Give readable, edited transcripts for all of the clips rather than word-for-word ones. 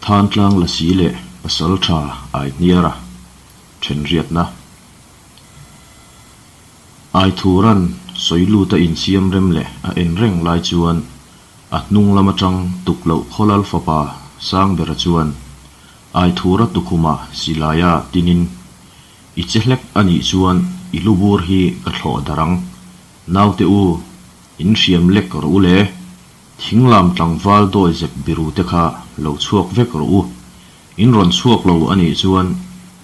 Thantlang Lasi leh Pasaltha Aihniara thenriatna. Aithura'n sawi lut a insiam rem leh a en reng lai chuan a hnung lam atang tuk loh khawlal fapa Sangbera chuan Aithura tukhuma silaia tinin, I che hlek a nih chuan i lubur hi ka thlawh darh ang. Naute u, in hriam lek rawh u le. Thinglam tlangval dawi zep biru te kha lo chhuak vek rawh u. In rawn chhuak lo a nih chuan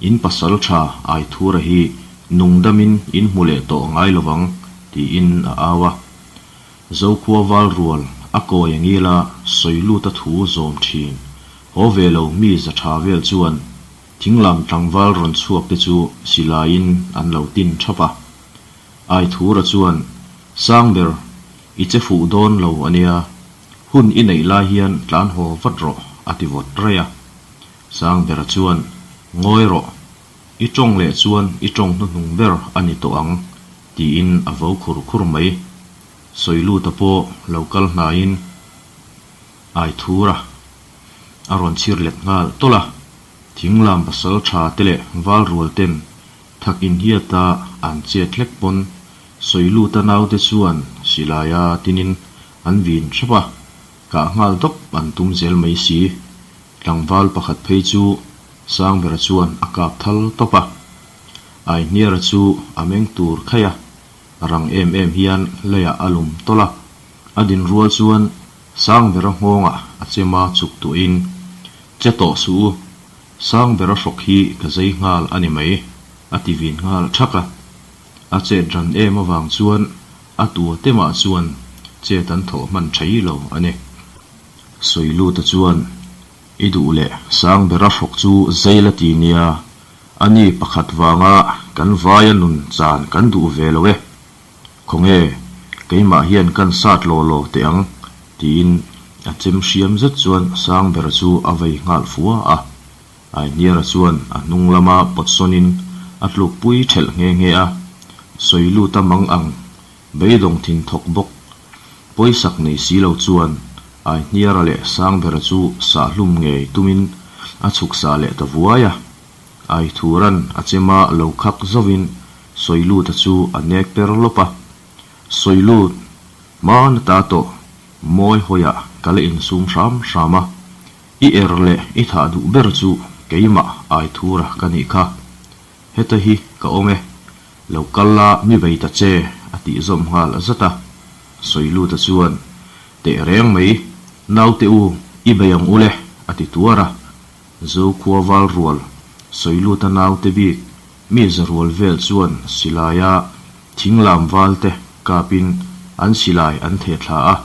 in pasal tha Aithura hi nungdamin in hmu leh tawh ngai lovang, tiin a au a. Zokhua val rual a kawi a ngila sawi lut a thu zawm thin. Haw ve lo mi za tha vel chuan thinglam tlangval rawn chhuak te chu silaiin an lo tin thap a. Aithura chuan, Sangber, i che fuh dawn lo a nia, hun i neih lai hian tlan haw vat rawh, a ti vawt raih a. Sangbera chuan, Ngawi rawh, i tawng leh chuan i tawng hnuhnung ber a ni tawh ang, tiin a vo khur khur mai. Sawiluta pawh lo kal hnaiin Aithura a rawn chhir let nghal tawlh a, thinglam pasal tha te leh val rual ten Thak inhiata an chet hlek pawn Sawiluta naute chuan silaia tinin an vin hrep a, kah nghal dawp an tum zel mai si. Tlangval pakhat phei chu Sangbera chuan a kap thal tawp a. Aihniara chu a meng tur khaih a, rang em em hian leiah a lum tawlh a. A din rual chuan Sangbera nghawngah a chema chuk tuahin, Che tawh suh u, Sangbera hrawk hi ka zei nghal a ni mai, a ti vin nghal thak a. A chet ran em avang chuan a tua te mah chuan chet an thawh hman thei lo a ni. Sawiluta chuan, I duh leh Sangbera hrawk chu zei la ti nia, a ni pakhat vanga kan vaia nun chan kan duh ve lo e. Khawnge, keimah hian kan sat law law teh ang, tiin a chem hriam zet chuan Sangbera chu a vei nghal fua a. Aihniara chuan a hnung lama pawt sawnin a tlukpui thelh nghe nghe a, sawi lut a mang ang, beidawng thin thawk bawk. Pawisak nei si lo chuan Aihniara leh Sangbera chu sahhlum ngei tumin a chhuk sah leh ta vuai a. Aithuran a chema lo khak zauhin Sawiluta chu a nek per lawp a. Sawilut, hmana ta tawh mawi hawiah ka la insum hram hram a, i er leh i thah duh ber chu keimah Aithura ka nih kha. Heta hi ka awm e, lo kal la mi bei ta che a tih zawm nghal zat a. Sawiluta chuan, Teh reng mai, naute u, i bei ang u le a ti tuar a. Zokhua val rual, Sawiluta naute bik, mi za rual vel chuan silaia thinglam valte kapin an silai an theh thla a,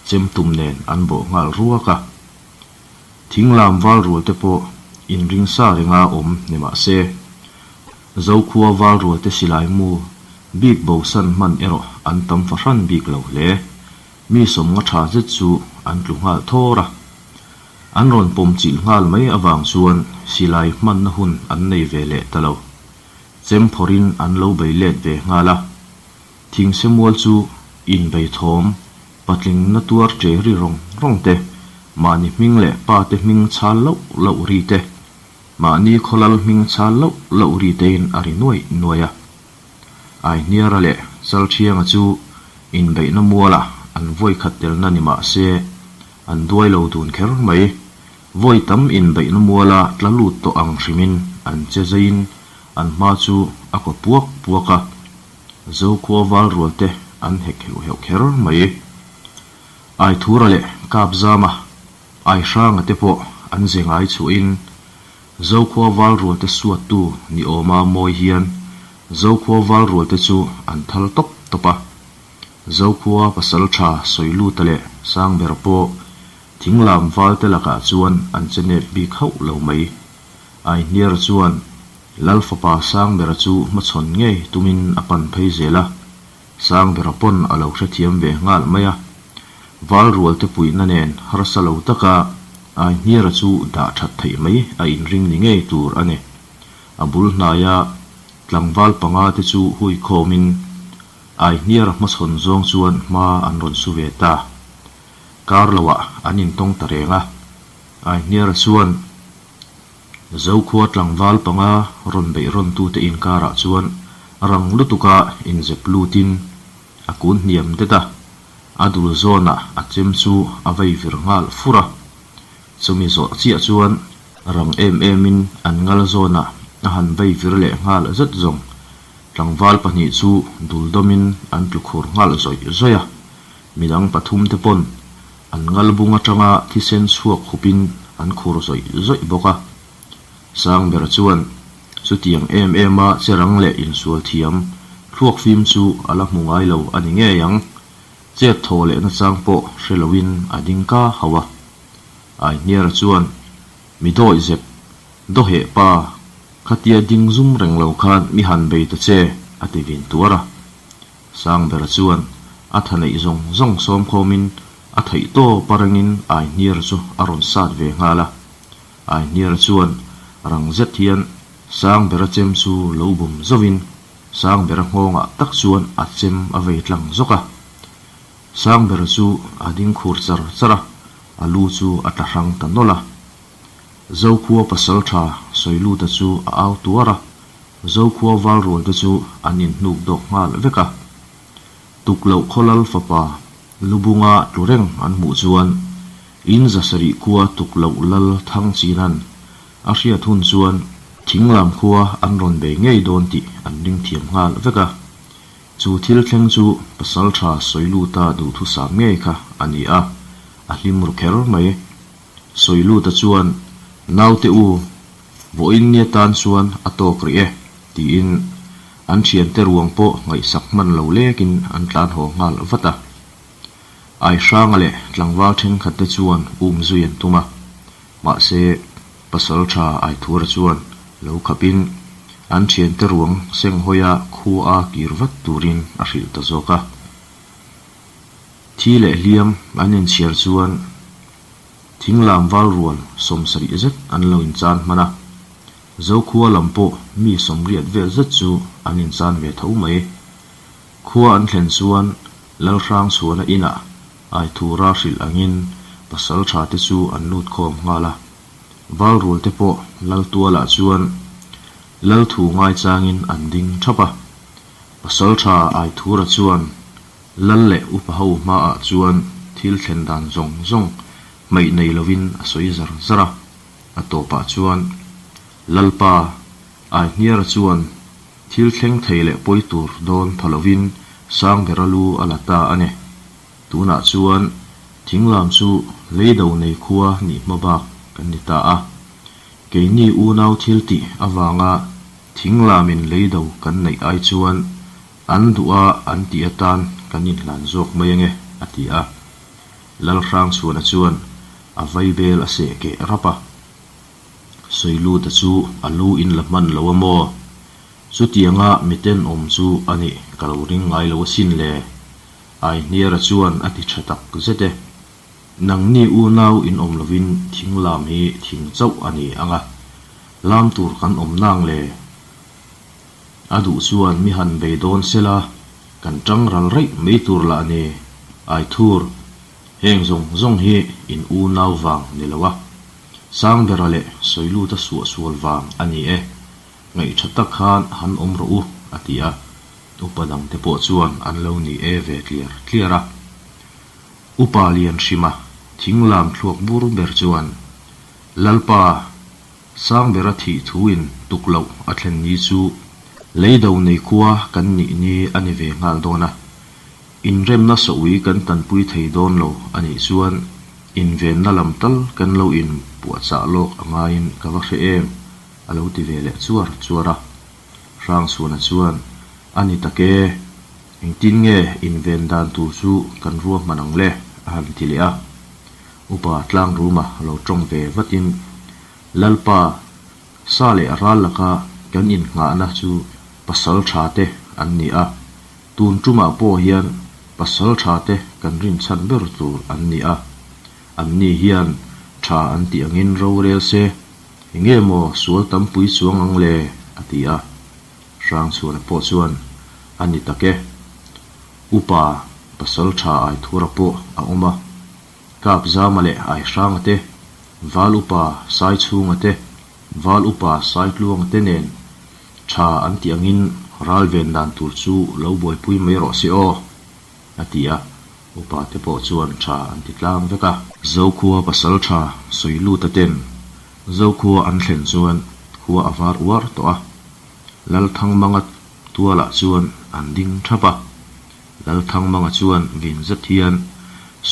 chemtum nen an bawh nghal ruak a. Thinglam val rualte pawh inring sa renga awm ni mah se, Zokhua val rualte silai mu bik bosan hman erawh an tam fahran bik lo hle. Mi sawmnga tha zet chu an tlu nghal thawr a. An rawn pawm chilh nghal mai avang chuan silai hmanna hun an nei ve leh ta lo. Chem phawrhin an lo bei let ve nghal a. Thingse mual chu inbei thawm, patling na tuar che ri rawng rawng te, mahni hming leh pa te hming chhal loh loh ri te, mahni khawlal hming chhal loh loh ri tein a ri nuaih nuaih a. Aihniara leh Chalthianga chu inbeihna mualah an vawi khat telna ni mah se, an duai lo dun kher mai. Vawi tam inbeihna muala tla lut tawh ang hrimin an che zeiin an hma chu a kaw puak puak a, Zokhua val rual te an hek heuh heuh kher mai. Aithura leh Kapzama, Aihranga te pawh an ze ngai chhuahin Zokhua val rualte suattu ni awma mawi hian Zokhua val rualte chu an thal tawp tawp a. Zokhua pasal tha Sawiluta leh Sangbera pawh thinglam valte lakah chuan an che nep bik hauh lo mai. Aihniara chuan Lal fapa Sangbera chu hmachhawn ngei tumin a pan phei zel a, Sangbera pawn a lo hrethiam ve nghal mai a. Val rualte puihna nen harsa lo taka Aihniara chu dah that theih mai a inring ni ngei tur a ni. A bul hnaia tlangval panga te chu hui khawmin Aihniara hmachhawn zawng chuan hma an rawn su ve ta. Kar loah an intawng ta reng a. Aihniara chuan. Zokhua tlangval panga rawn beih rawntute inkarah chuan rang lutuka inzep lutin a kun hniam det a, a dul zawnah a chem chu a vei vir nghal fur a. Chumi zawh chiah chuan rang em emin an ngal zawnah a han vei vir leh nghal zet zawng. Tlangval pahnih chu dul dawmin an tlu khur nghal zawih zawih a, midang pathumte pawn an ngal bung atanga thisen chhuak hupin an khur zawih zawih bawk a. Sangbera chuan chutiang em ema che rang leh insual thiam thluak fim chu a la hmu ngai lo a ni ngei ang. Chet thaw leh nachang pawh hre loin a ding ka hauh a. Aihniara chuan mi dawih zep dawheh pa khatia ding zum reng lo khan mi han bei ta che a ti vin tuar a. Sangbera chuan a tha neih zawng zawng sawmkhawmin a theih tawp a rengin Aihniara chu a rawn sat ve nghal a. Aihniara chuan rang zet hian Sangbera chem chu lo bum zauhin Sangbera nghawngah tak chuan a chem a vei tlang zawk a. Sangbera chu a ding khur char char a, a lu chu a tla hrang ta nawlh a. Zokhua pasaltha Sawiluta chu a au tuar a, Zokhua valrual te chu an inhnuk dawk nghal vek a. Tukloh khawlal fapa Lubunga tlu reng an hmuh chuan in zasarih khua Tukloh lal Thangchinan a hriat hun chuan thinglam khua an rawn bei ngei dawn tih an ring thiam nghal vek a. Chu thil thleng chu pasaltha Sawiluta duhthusam ngei kha a ni a, a hlim ru kher mai. Sawiluta chuan, Naute u, vawiin nia tan chuan a tawk rih e, tiin an thiante ruang pawh ngaihsak hman lo lekin an tlan haw nghal vat a. Aihranga leh tlangval thenkhatte chuan um zui an tum a, mahse Pasaltha Aithura chuan lo khapin an thiante ruang senghawia khua kir vat turin a hrilh ta zawk a. Thi leh hliam an inchhiar chuan thinglam val rual sawmsarih zet an lo inchan hman a, Zokhua lam pawh mi sawmriat vel zet chu an inchan ve tho mai. Khua an thlen chuan Lalhrangchhuana inah Aithura hrilh angin pasaltha te chu an lut khawm nghal a, val rual te pawh Laltualah chuan Lalthu ngaichangin an ding thap a. Pasaltha Aithura chuan Lal leh upa ho hmaah chuan thil thlen dan zawng zawng hmaih nei lovin a sawi zar zar a, a tawpah chuan Lalpa Aihniara chuan thil thleng thei leh pawi tur dawn pha lovin Sangbera lu a la ta a ni. Tunah chuan thinglam chu leido nei khua nih hma bak kan ni ta a, keini unau thil tih avanga thinglamin leido kan neih ai chuan An duh a, an tih atan kan inhlan zawk mai ange, a ti a. Lalhrangchhuana chuan a vaibel a seh keh rap a. Sawiluta chu a lu in la hman lo a maw? Chutianga mitenawm chu a nih ka lo ring ngai lo asin le, Aihniara chuan a ti tha tak zet e. Nangni unau in awm lovin thing lam hi thing chauh a ni ang a, lam tur kan awm nang le? A duh chuan mi han bei dawn sela, kan tang ral raih mai tur lah ni, Aithur, heng zawng zawng hi in unau vang ni lo a, Sangbera leh Sawiluta suahsual vang a ni e, ngaih tha tak khan han awm rawh u, a ti a, upa dangte pawh chuan an lo ni e ve tliar tliar a. Upa Lianhrima thinglam thluak bur ber chuan, Lalpa, Sangbera thih thuin tuk loh a thlen ni chu leido nei khua kan nih ni a ni ve nghal dawn a. Inremna sawi kan tanpui thei dawn lo a nih chuan invenna lam tal kan lo in puahchah lawk a ngaiin ka va hre em a lo ti ve leh chuar chuar a. Hrangchhuana chuan a ni tak e, engtin nge inven dan tur chu kan ruahman ang le a han ti leh a. Upa Tlangruma lo tawng ve vatin, Lalpa, sa leh ral laka kan innghahna chu pasal tha te an ni a, tun tumah pawh hian pasal tha te kan rinchhan ber tur an ni a, anni hian tha an tih angin rorel se, enge maw sual tampui chuang ang le? a ti a. Hrangchhuana pawh chuan, A ni tak e. Upa, pasal tha Aithura pawh a awm a. Kapzama leh Aihranga te, Val upa Saichhunga te, Val upa Saitluanga te nen tha an tih angin ral ven dan tur chu lo buaipui mai rawh se aw, a ti a, upa te pawh chuan tha an ti tlang vek a. Zokhua pasal tha Sawiluta ten Zokhua an thlen chuan khua a var uar tawh a, Lalthangmanga tualah chuan an ding thap a. Lalthangmanga chuan vin zet hian,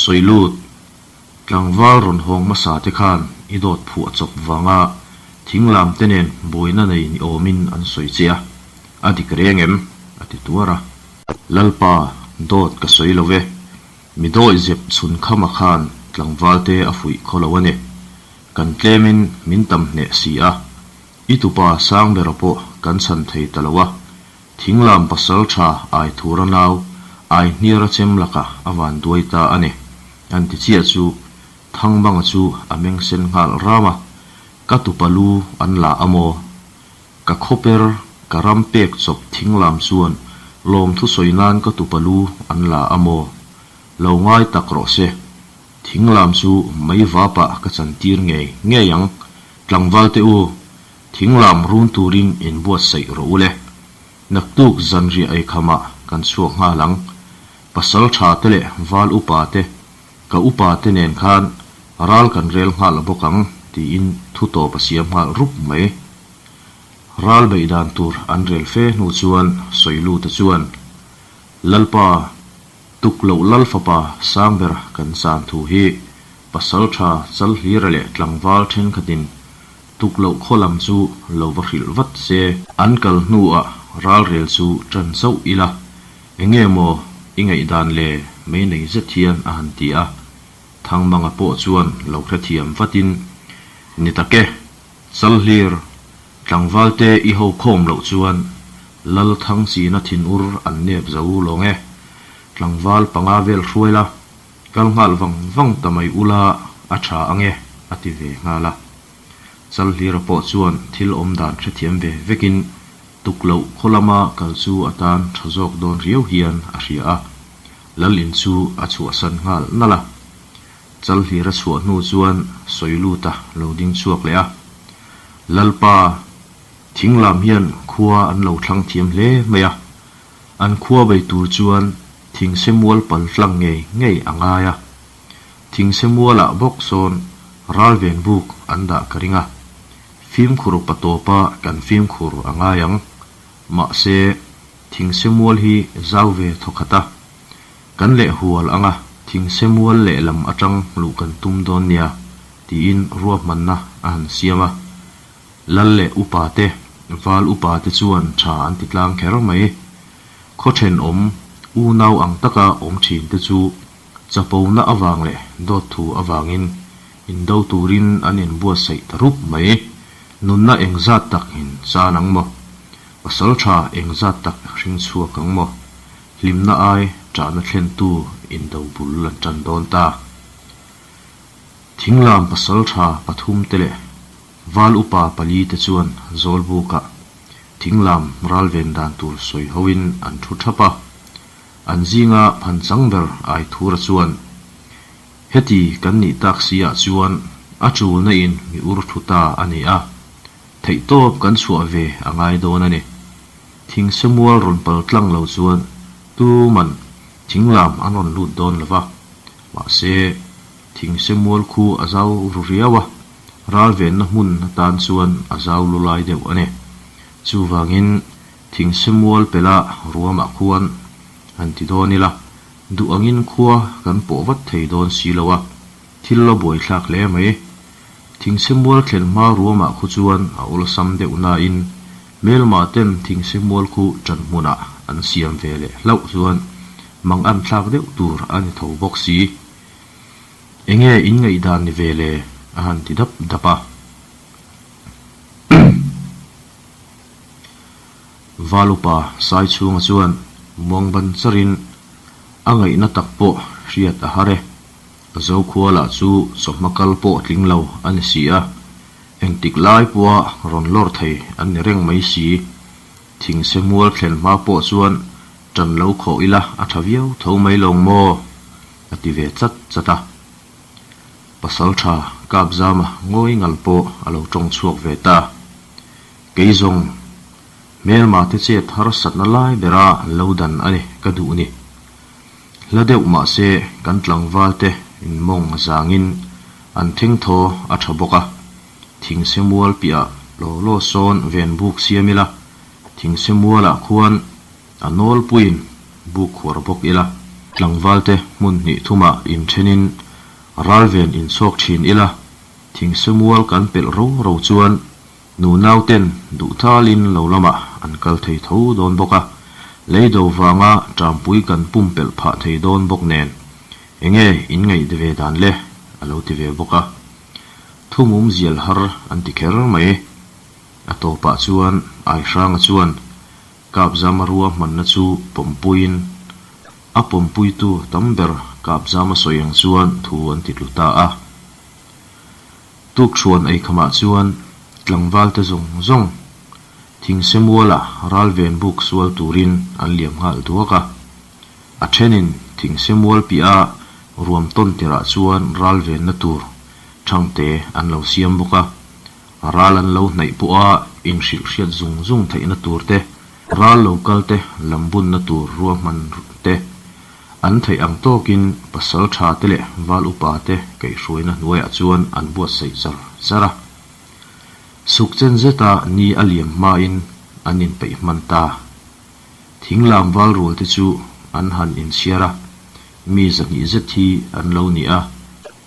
Sawilut, tlangval rawn hawng hmasa te khan i dawt phuah chawp vanga thinglam te nen buaina nei ni awmin an sawi che a, a dik reng em? a ti tuar a. Lalpa, dawt ka sawi lo e, mi dawi zep chhun khama khan tlangval te a fuih khaw lo a ni. Kan tlemin min tam hneh si a, i tupa Sangbera pawh kan chhan thei ta lo a, Thinglam pasal tha Aithura nau Aihniara chem lakah a van duai ta a ni, an ti chiah chu Thangbanga chu a meng sen nghal ram a, Ka tupa lu an la a maw? Ka khawper ka ram pek chawp Thinglam chuan lawmthu sawi nan ka tupa lu an la a maw? Lo ngai tak rawh se. Thinglam chu mei vapah ka chantir ngei ngei ang. Tlangvalte u, thinglam run turin inbuatsaih rawh u le. Naktuk zanriah eikhamah kan chhuak nghal ang. Pasal tha te leh val upa te, ka upa te nen khan ral kan rel nghal bawk ang tiin thu tawp a siam nghal rup mai. Ral beih dan tur an rel fe hnu chuan Sawiluta chuan, Lalpa, Tuk loh Lal fapa Sangber kan chan thu hi Pasaltha Chalhlira leh tlangval thenkhatin tuk loh khaw lam chu lo va hrilh vat se. An kal hnuah ralrel chu tan chauh ila, enge maw i ngaihdan le mei nei zet hian a han ti a. Thangmanga pawh chuan lo hrethiam vatin, Ni tak e, Chalhlir, Tlangvalte i ho khawm loh chuan Lal Thangchina thinur an nep zo lawng e. Tlangval panga vel hruai la, kal nghal vang vang ta mai ula a tha ange a ti ve nghal a. Chalhlira pawh chuan thil awm dan hrethiam ve vekin tuk loh khaw lama kal chu a tan tha zawk dawn riau hian a hria a. Lal in chu a chhuahsan nghal nalh a. Chalhlira chhuah hnu chuan Sawiluta lo ding chhuak leh a. Lalpa, thinglam hian khua an lo thlang thiam hle mai a, an khua bei tur chuan thingse mual pal tlang ngei ngei a ngai a. Thingse mualah bawk sawn ralven buk an dah ka ring a, fimkhur pa tawpa kan fimkhur a ngai ang. Mahse, thingse mual hi zau ve thawkhat a, kan leh hual ang a, thingse mual lehlam atang luh kan tum dawn nia. Tiin ruahmanna a han siam a. Lal leh upa te, val upa te chuan tha an ti tlang kher mai. Khaw thenawm, unau ang taka awm thin te chu chapona avang leh dawt thu avangin indo turin an inbuatsaih ta rup mai. Nunna engzat tak in chan ang maw? Pasal tha engzat tak hring chhuak ang maw? Hlimna ai tahna thlentu indo bul an tan dawn ta. Thinglam pasaltha pathumte leh val upa palite chuan Zawlbukah thinglam ralven dan tur sawi hoin an thu thap a. An zinga phanchang ber Aithura chuan, Heti kan nih tak si ah chuan a chulna in mi ur thu ta a ni a, theihtawp kan chhuah ve a ngai dawn a ni. Thingsemual rawn pal tlang lo chuan tuman thinglam an rawn lut dawn lo va. Mahse, thingse mual khu a zau ru riau a, ral venna hmun atan chuan a zau lu lai deuh a ni. Chuvangin, thingse mual pela ruamah khuan han ti dawn ila, duh angin khua kan pawh vat thei dawn si lo a, thil la buaithlak hle mai. Thingse mual thlen hma ruamah khu chuan a awlsam deuh nain, hmelmah ten thingse mual khu ṭan hmunah an siam ve leh hlauh chuan mang an thlak deuh tur a ni tho bawk si. Enge in ngaihdan ni ve le? a han ti dap dap a. Valupa Saichhunga chuan muangban charin a ngaihna tak pawh hriat a har e. Zokhua lah chu chawhma kal pawh tling lo a ni si a, engtik lai pawha rawn lawr thei an ni reng mai si. Thingse mual thlen hma pawh chuan ṭan lo khawh ila a ṭha viau tho mai lawng maw? a ti ve chat chat a. Pasalṭha Kapzama ngawi ngal pawh a lo ṭawng chhuak ve ta. Kei zawng, hmelma te chet harsatna lai bera lo dan a ni ka duh ni. Hla deuh mahse kan tlangval te in mawng zangin an thengthaw a tha bawk a, thingse mual piah law law sawn ven buk siam ila, thingse mualah khuan a nawlpuiin buk khuar bawk ila. Tlangval te hmun hnih thumah inthenin ralven inchhawk thin ila, thingse mual kan pelh ro ro chuan Nunau ten duh thalin lo lamah an kal thei tho dawn bawk a, lei do vanga ṭampui kan pumpelh phah thei dawn bawk nen, enge in ngaih ve dan le? a lo ti ve bawk a. Thumum zial har an ti kher mai. A tawpah chuan Aihranga chuan Kapzama ruahmanna chu pawmpuiin a pawmpuitu tam ber Kapzama sawi ang chuan thu an ti tlu ta a. Tukṭhuan eikhamah chuan tlangvalte zawng zawng Thingsemuala ralven buk sual turin an liam nghal duak a. A ṭhenin Thingsemual piah a ruam tawn tirah chuan ralvenna tur ṭhangte an lo siam bawk a. Ral an lo hnaih pawha inhrilh hriat zung zung theihna tur te, ral lo kal te lambunna tur ruahman te, An theih ang tawkin pasal tha te leh val upa te kaihhruaina hnuaiah chuan an buatsaih char char a. Suk chen zeta ni a liam hmain an inpeih hman ta. Thinglam val rual te chu an han inchhiar a, mi zahnih zet hi an lo ni a.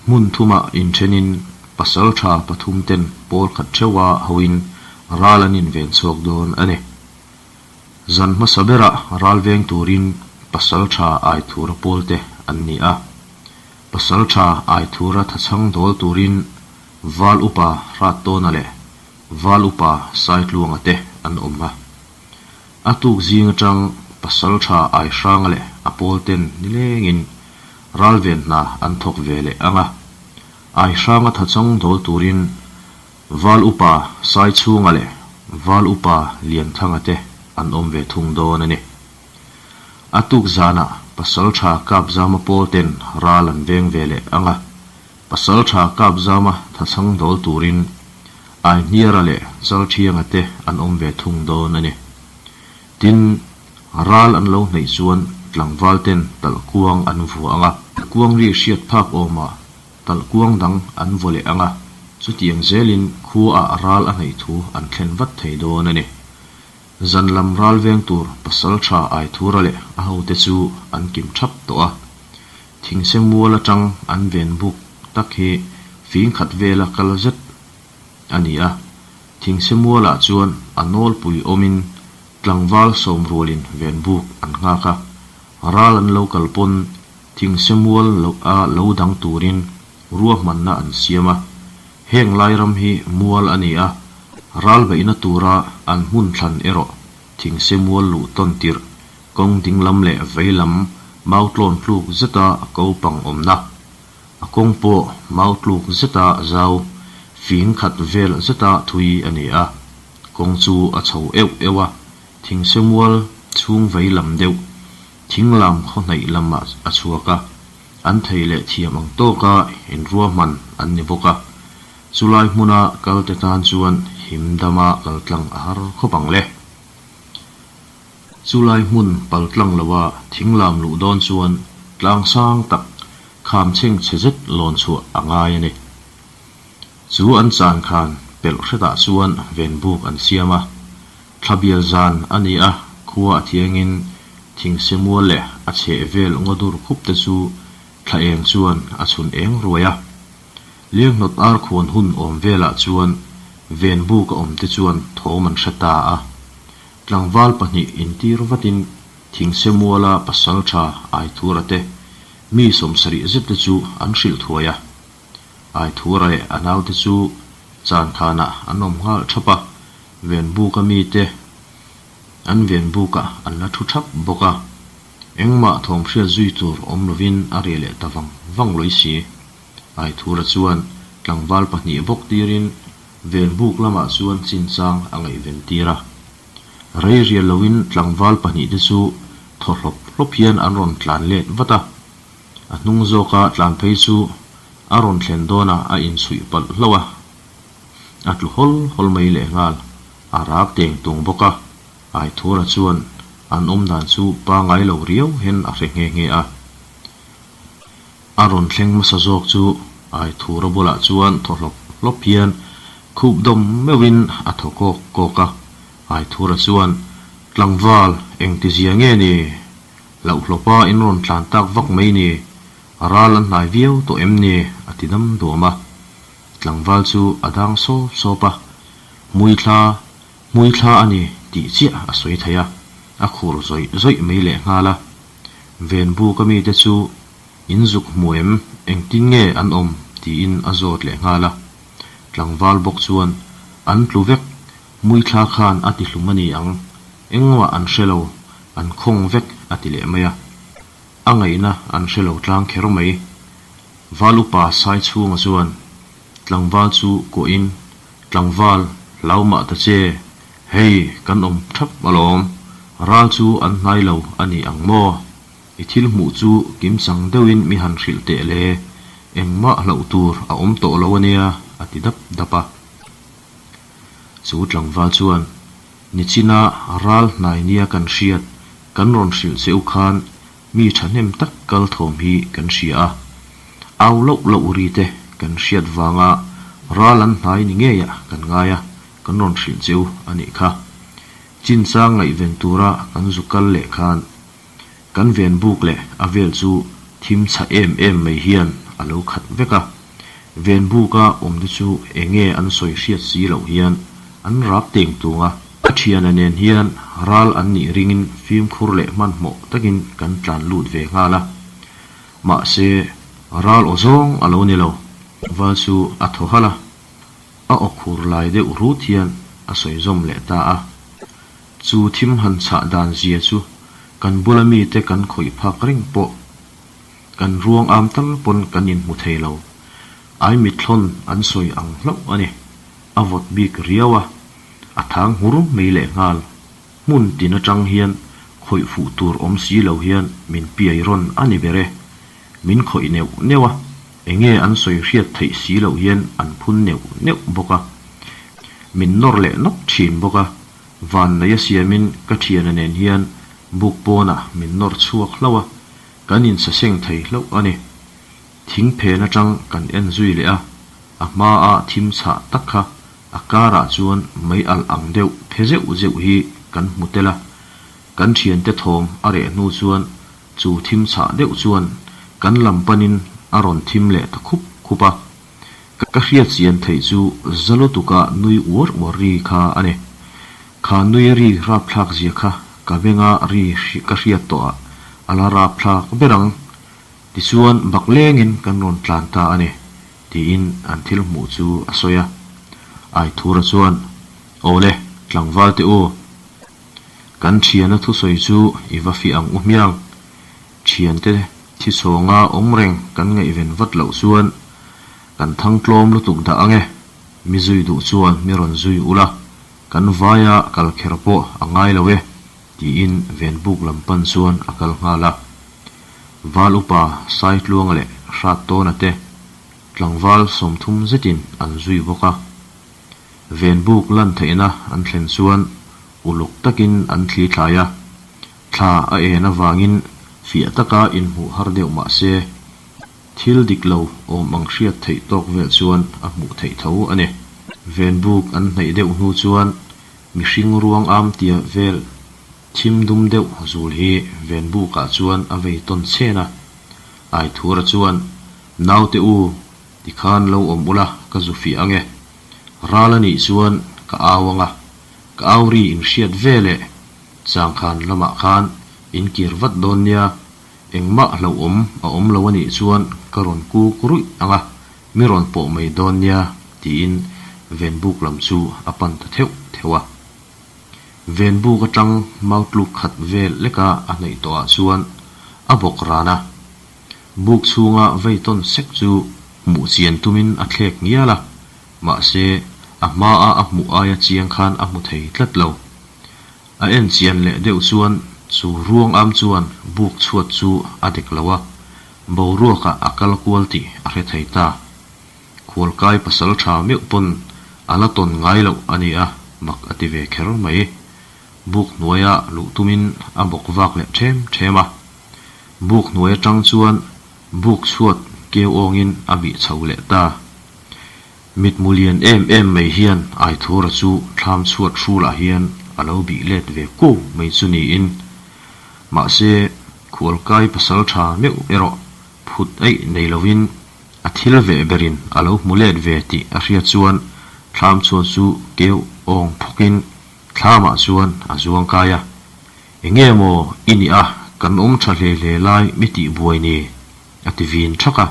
Hmun thumah inthenin pasal tha pathum ten pawl khat theuha hoin ral an inven chhuak dawn a ni. Zan hmasa berah ral veng turin Pasaltha Aithura pawlte an ni a. Pasaltha Aithura thachhang dawl turin Val Upa Hrattawna leh Val Upa Saitluanga te an awm a. A tuk zing atang Pasaltha Aihranga leh a pawlten nilengin ral ven hna an thawk ve leh ang a. Aihranga thachhang dawl turin Val Upa Saichhunga leh Val Upa Lianthanga te an awm ve thung dawn a ni. A tuk zanah Pasaltha Kapzama pawl ten ral an veng ve leh ang a, Pasaltha Kapzama thachhang dawl turin Aihniara leh Chalthianga te an awm ve thung dawn a ni. Tin, ral an lo hneih chuan tlangval ten talhkuang an vua ang a. Kuang ri hriat phak awmah Talh kuang dang an vaw leh ang a, chutiang zelin khuaah ral a hnaih thu an thlen vat thei dawn a ni. Zan lam ral veng tur pasal tha Aithura leh a hote chu an kim thap tawh a. Thingse mual atang an ven buk tak hi fing khat vela kal zet a ni a. Thingse mualah chuan a nawlpui awmin tlangval sawm rualin ven buk an nghak a, ral an lo kal pawn Thingse mual loh a lo dang turin ruahmanna an siam a, heng lai ram hi mual a ni a, ral beihna tura an hmun thlan erawh thingse mual luh tawn tirh kawng dinglam leh veilam mau tlawn tluk zeta ko pang awmna, a kawng pawh mau tluk zeta zau fing khat vel zeta thui a ni a, kawng chu a chho euh euh a, thingse mual chhung veilam deuh Thinglam khaw hnaih lamah a chhuak a, an thei leh thiam ang tawka inruahman an ni bawk a, chulai hmuna kalte tan chuan him dama kal tlang a har khawp ang le. Chulai hmun pal tlang loa thinglam luh dawn chuan tlang sang tak kham chheng chhe zet lawn chhuah a ngai a ni. Chu an chan khan pelh hretah chuan ven buk an siam a, Thla bial zan a ni a, khua a thiangin thingse mual leh a chheh vel ngaw dur khup te chu thla eng chuan a chhun eng ruai a. Lianghnawt ar khuan hun awm velah chuan ven buk a awm te chuan thawm an hre ta a. Tlangval pahnih intir vatin thingse muala pasal tha Aithura te mi sawmsarih zet te chu an hrilh thuai a. Aithura leh a naute chu chankhanah an awm nghal thap a. Venbuka mite an venbukah an la thu thap bawk a, engmah thawm hriat zui tur awm lovin a reh leh ta vang vang lawi si. Aithura chuan tlangval pahnih bawk tirin venbuk lamah chuan chinchang a ngaihven tir a. Rei rial loin tlangval pahnihte chu thaw hlawp hlawp hian an rawn tlan let vat a, a hnung zawka tlan phei chu. A rawn thlen dawnah a inchhuih palh hlauh a, a tlu hawl hawl mai lehnghal. A rak teng tung bawk a, Aithura chuan an awm dan chu pangai lo riau hian a hre nghe nghe a. A rawn thleng hmasa zawk chu Aithura bulah chuan thaw hlawp hlawp hian khup dawm meuhin a thaw kawk kawk a. Aithura chuan, Tlangval, engtizia nge ni? Hlauhhlawpa in rawn tlan tak vak mai ni? Ral an hnai viau tawh em ni? a ti dam duam a. Tlangval chu a dang sawp sawp a, Hmuithla, hmuithla a ni tih chiah a sawi thei a, a khur zawih zawih mai lehnghal a. Venbuka mite chu in zuk hmu em? Engtin nge an awm? tiin a zawt lehnghal a. Tlangval bawk chuan, An tlu vek, hmuithla khan a ti hlum a ni ang, engmah an hre lo, an khawng vek a ti leh mai a. A ngaihna an hre lo tlang kher mai. Val upa Sai chhunga chuan tlangval chu kuahin, Tlangval, hlau mah ta che, hei kan awm thap alawm, ral chu an hnai lo a ni ang maw? I thil hmuh chu kimchang deuhin mi han hrilh teh le, engmah hlauh tur a awm tawh lo a nia, a ti dap dap a. Chu tlangval chuan, Nichina ral hnai nia kan hriat, kan rawn hrilh che u khan mi thahnem tak kal thawm hi kan hria a. Au loh loh ri te kan hriat vanga ral an hnai ni ngeiah kan ngai a, kan rawn hrilh che u a nih kha. Chinchang ngaihven tura kan zu kal leh khan Kan ven buk leh a vel chu thim chha em em mai hian a lo khat vek a. Ven buka awmte chu eng nge an sawi hriat si loh hian an rap teng tung a. Ka thiana nen hian ral an nih ringin fimkhur leh hmanhmawh takin kan tlan lut ve nghal a. Mahse, ral aw zawng a lo ni lo. Val chu a thaw halh a, a aw khur lai deuh rut hian a sawi zawm leh ta a. Chu thim han chhah dan zia chu kan bula mite kan khawih phak reng pawh kan ruang am tal pawn kan inhmu thei lo. Ai mithlawn an sawi ang hlauh a ni. A vawt bik riau a, a thang nghur mai lehnghal. Hmun tin atang hian khawih fuh tur awm si lo hian min piai rawn a ni ber e. Min khawih neuh neuh a, enge an sawi hriat theih si loh hian an phun neuh neuh bawk a. Min nawr leh nawk thin bawk a, Vanneia siamin ka thiana nen hian buk pawnah min nawr chhuak hlauh a, kan insaseng thei hlauh a ni. Thing phen atang kan en zui leh a, a hmaa thim chhah tak kha a karah chuan mei alh ang deuh phe zeuh zeuh hi kan hmu tel a. Kan thiante thawm a reh hnu chuan chu thim chhah deuh chuan kan lam panin a rawn thim leh ta khup khup a. Ka hriat chian theih chu za lutuka nui uar uar ri kha a ni. Kha nui ri rapthlak zia kha ka benga ri ka hriat tawh ah a la rapthlak ber ang. Tichuan bak lengin kan rawn tlan ta a ni, tiin an thil hmuh chu a sawi a. Aithura chuan, Awle, tlangval teh u. Kan thiana thusawi chu i va fiah ang u hmiang. Thiante thichhawnga awm reng kan ngaihven vat loh chuan kan thang tlawm lutuk dah ange, mi zui duh chuan mi rawn zui ula, kan vaia kal kher pawh a ngai lo e, tiin Venbuk lam pan chuan a kal nghal a. Val upa Saitluanga leh Hrattawna te tlangval 30 zetin an zui bawk a. Venbuk lan theihna an thlen chuan uluk takin an thli thlai a. Thla a en avangin fiah taka inhmuh har deuh mah se, thil dik lo awm ang hriat theih tawk vel chuan a hmuh theih tho a ni. Venbuk an hnaih deuh hnu chuan mihring ruang am tia vel thim dum deuh zul hi Venbukah chuan a vei tawn chhen a. Aithura chuan, Naute u, tikhan lo awm ula ka zu fiah ange. Ral a nih chuan ka au anga, ka au ri inhriat veleh Changkhan lamah khan in kir vat dawn nia, engmah hlauhawm a awm lo a nih chuan ka rawn kuk ruih ang a, mi rawn pawh mai dawn nia, tiin Venbuk lam chu a pan ta theuh theuh a. Venbuk atang mautluk khat vel leka a hnaih tawhah chuan a bawk ran a, buk chhunga vei tawn sek chu hmuh chian tumin a thlek ngial a, mahse a hmaa a hmuh aia chiang khan a hmu thei tlat lo. A en chian leh deuh chuan chu ruang am chuan buk chhuat chu a dek lo a, boruakah a kal kual tih a. hre thei ta. Khualkai pasal tha meuh pawn a la tawn ngai loh a ni a, mak a ti ve kher mai. Buk hnuaia luh tumin a bawk vak leh ṭhem ṭhem a. Buk hnuai aṭang chuan buk chhuat keu awngin a bih chho leh ta. Mitmu lian em em mai hian Aithura chu thlam chhuat hrulah hian a lo bih let ve kuau mai chu niin. Mahse, khualkai pasal tha meuh erawh phut eih nei lovin a thil veh berin a lo hmu let ve tih a hriat chuan thlam chhuat chu keu awng phawkin thlamah chuan a zuang kai a. Enge maw i nih a, kan awm tha hle hle lai mi tih buai ni? a ti vin thak a.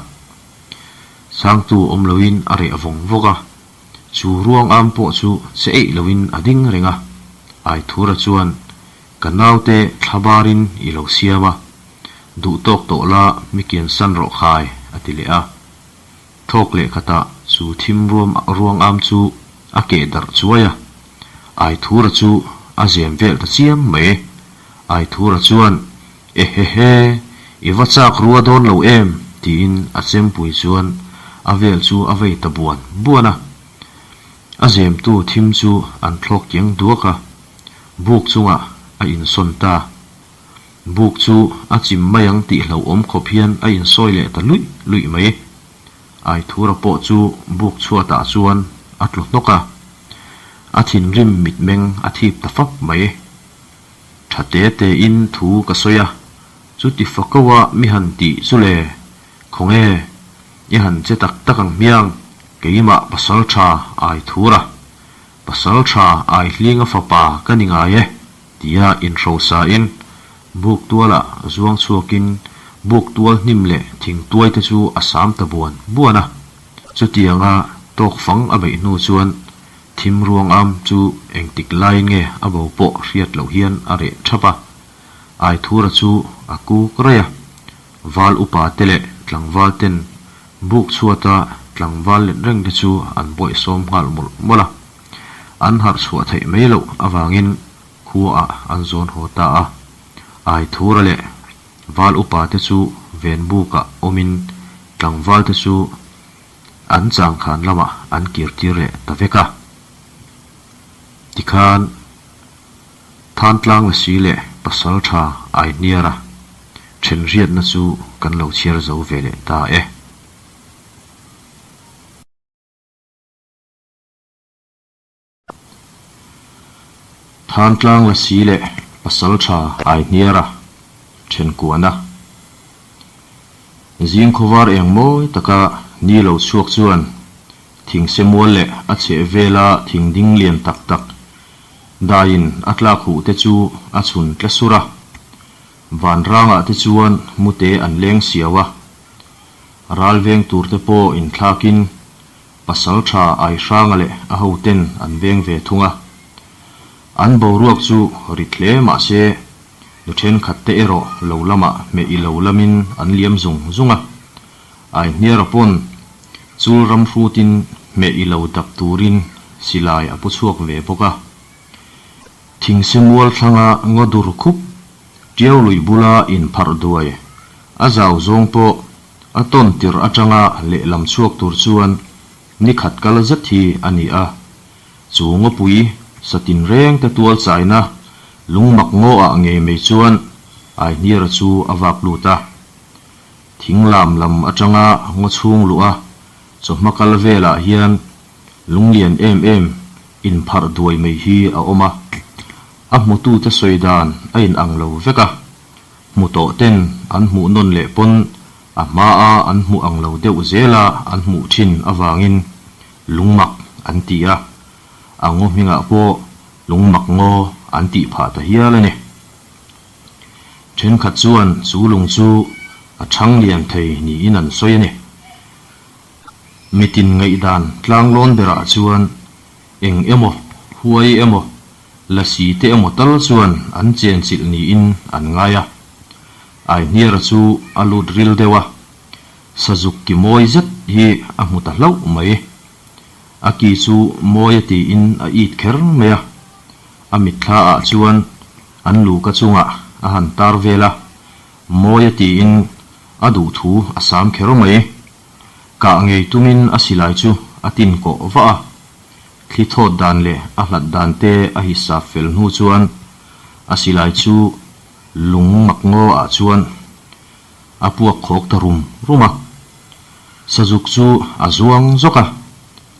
Sangtu awm loin a reh vawng vawk a, chu ruang am pawh chu che eih loin a ding reng a. Aithura chuan, Ka naute thlabarin i lo siam a, duh tawk tawh la mi kian san rawh khai, a ti leh a. Thawk leh khatah chu thim ruam ruang am chu a keh darh chuai a, Aithura chu a zem vel ta chiam mai. Aithura chuan, Ehehe, i va chak rua dawn lo em? tiin a chempui chuan a vel chu a vei ta buan buan a. A zemtu thim chu an thlawk kiang duak a, buk chungah a insawn ta. Buk chu a chim mai ang tih hlauhawm khawp hian a insawi leh ta luih luih mai. Aithura pawh chu buk chhuatah chuan a tlu hnawk a, a thinrim mitmeng a thip ta fap mai. Tha te te in thu ka sawi a, chuti fako a mi han tih chu le, khawnge i han che tak tak ang hmiang, keimah pasal tha ai thur a, pasal tha ai hlinga fapa ka ni ngai e tia inhrosa in buk tualah zuang chhuakin buk tual hnim leh thingtuai te chu a sam ta buan buan a, chutianga tawk fang a beih hnu chuan Thim ruang am chu engtik laiin nge a bo pawh hriat loh hian a reh thap a, Aithura chu a kuk raih a, val upa te leh tlangval ten buk chhuata tlangval let reng te chu an bawihsawm nghal mawlh mawlh a, an harh chhuah theih mai loh avangin khuaah an zawn haw ta a, Aithura leh val upa te chu ven bukah awmin tlangval te chu An changkhan lamah an kir tir leh ta vek a. Tikhan Thantlang Lasi leh Pasal Tha Aihniara thenriatna chu kan lo chhiar zo ve leh ta e. Thantlang Lasi leh Pasal Tha Aihniara thenkuana zing khawvar eng mawi taka ni lo chhuak chuan thingse mual leh a chheh vela thing ding lian tak tak daiin a tlak huh te chu a chhun tle sur a. Vanrangah te chuan mute an leng siau a, ral veng tur te pawh inthlakin Pasal tha Aihranga leh a hoten an veng ve thung a. An boruak chu rit hle mah se, nu thenkhat te erawh lo lamah hmeh i lo lamin an liam zung zung a. Aihniara pawn chul ram hrutin hmeh i lo dap turin silai a pu chhuak ve bawk a. Thingse mual thlanga ngaw dur khup tiau lui bula inpharh duai a zau zawng pawh A tawn tirh atanga lehlam chhuak tur chuan ni khat kal zet hi a ni a. Chu ngawpui satin reng te tual chaina lungmak ngaw ah ngei mai chuan Aihniara chu a vak lut a. Thing lam lam atanga ngaw chhung luh a chawhma kal velah hian lunglian em em inpharh duai mai hi a awm a. A hmutute sawi dan a inang lo vek a. Hmu tawh ten an hmuh nawn leh pawn a hmaa an hmuh ang lo deuh zela an hmuh thin avangin lungmak an ti a, a ngaw hmingah pawh lungmak ngaw an tih phah ta hial a ni. Thenkhat chuan chu lung chu a chhang lian thei niin an sawi a ni. Mitin ngaihdan tlanglawn berah chuan eng emaw, huai emaw, Lasi te emaw tal chuan an chenchilh niin an ngai a. Aihniara chu a lut ril deuh a, sazuk ki mawi zet hi a hmu ta hlauh mai. A ki chu mawi a tiin a it kher mai a, a mitthla ah chuan an luka chungah a han tar vel a, mawi a tiin a duhthu a sam kher mai. Kah ngei tumin a silai chu a tin kawh vah a, thli thawt dan leh a hlat dan te a hisap fel hnu chuan a silai chu lung mak ngaw ah chuan a puak khawk ta rum rum a. Sazuk chu a zuang zawk a,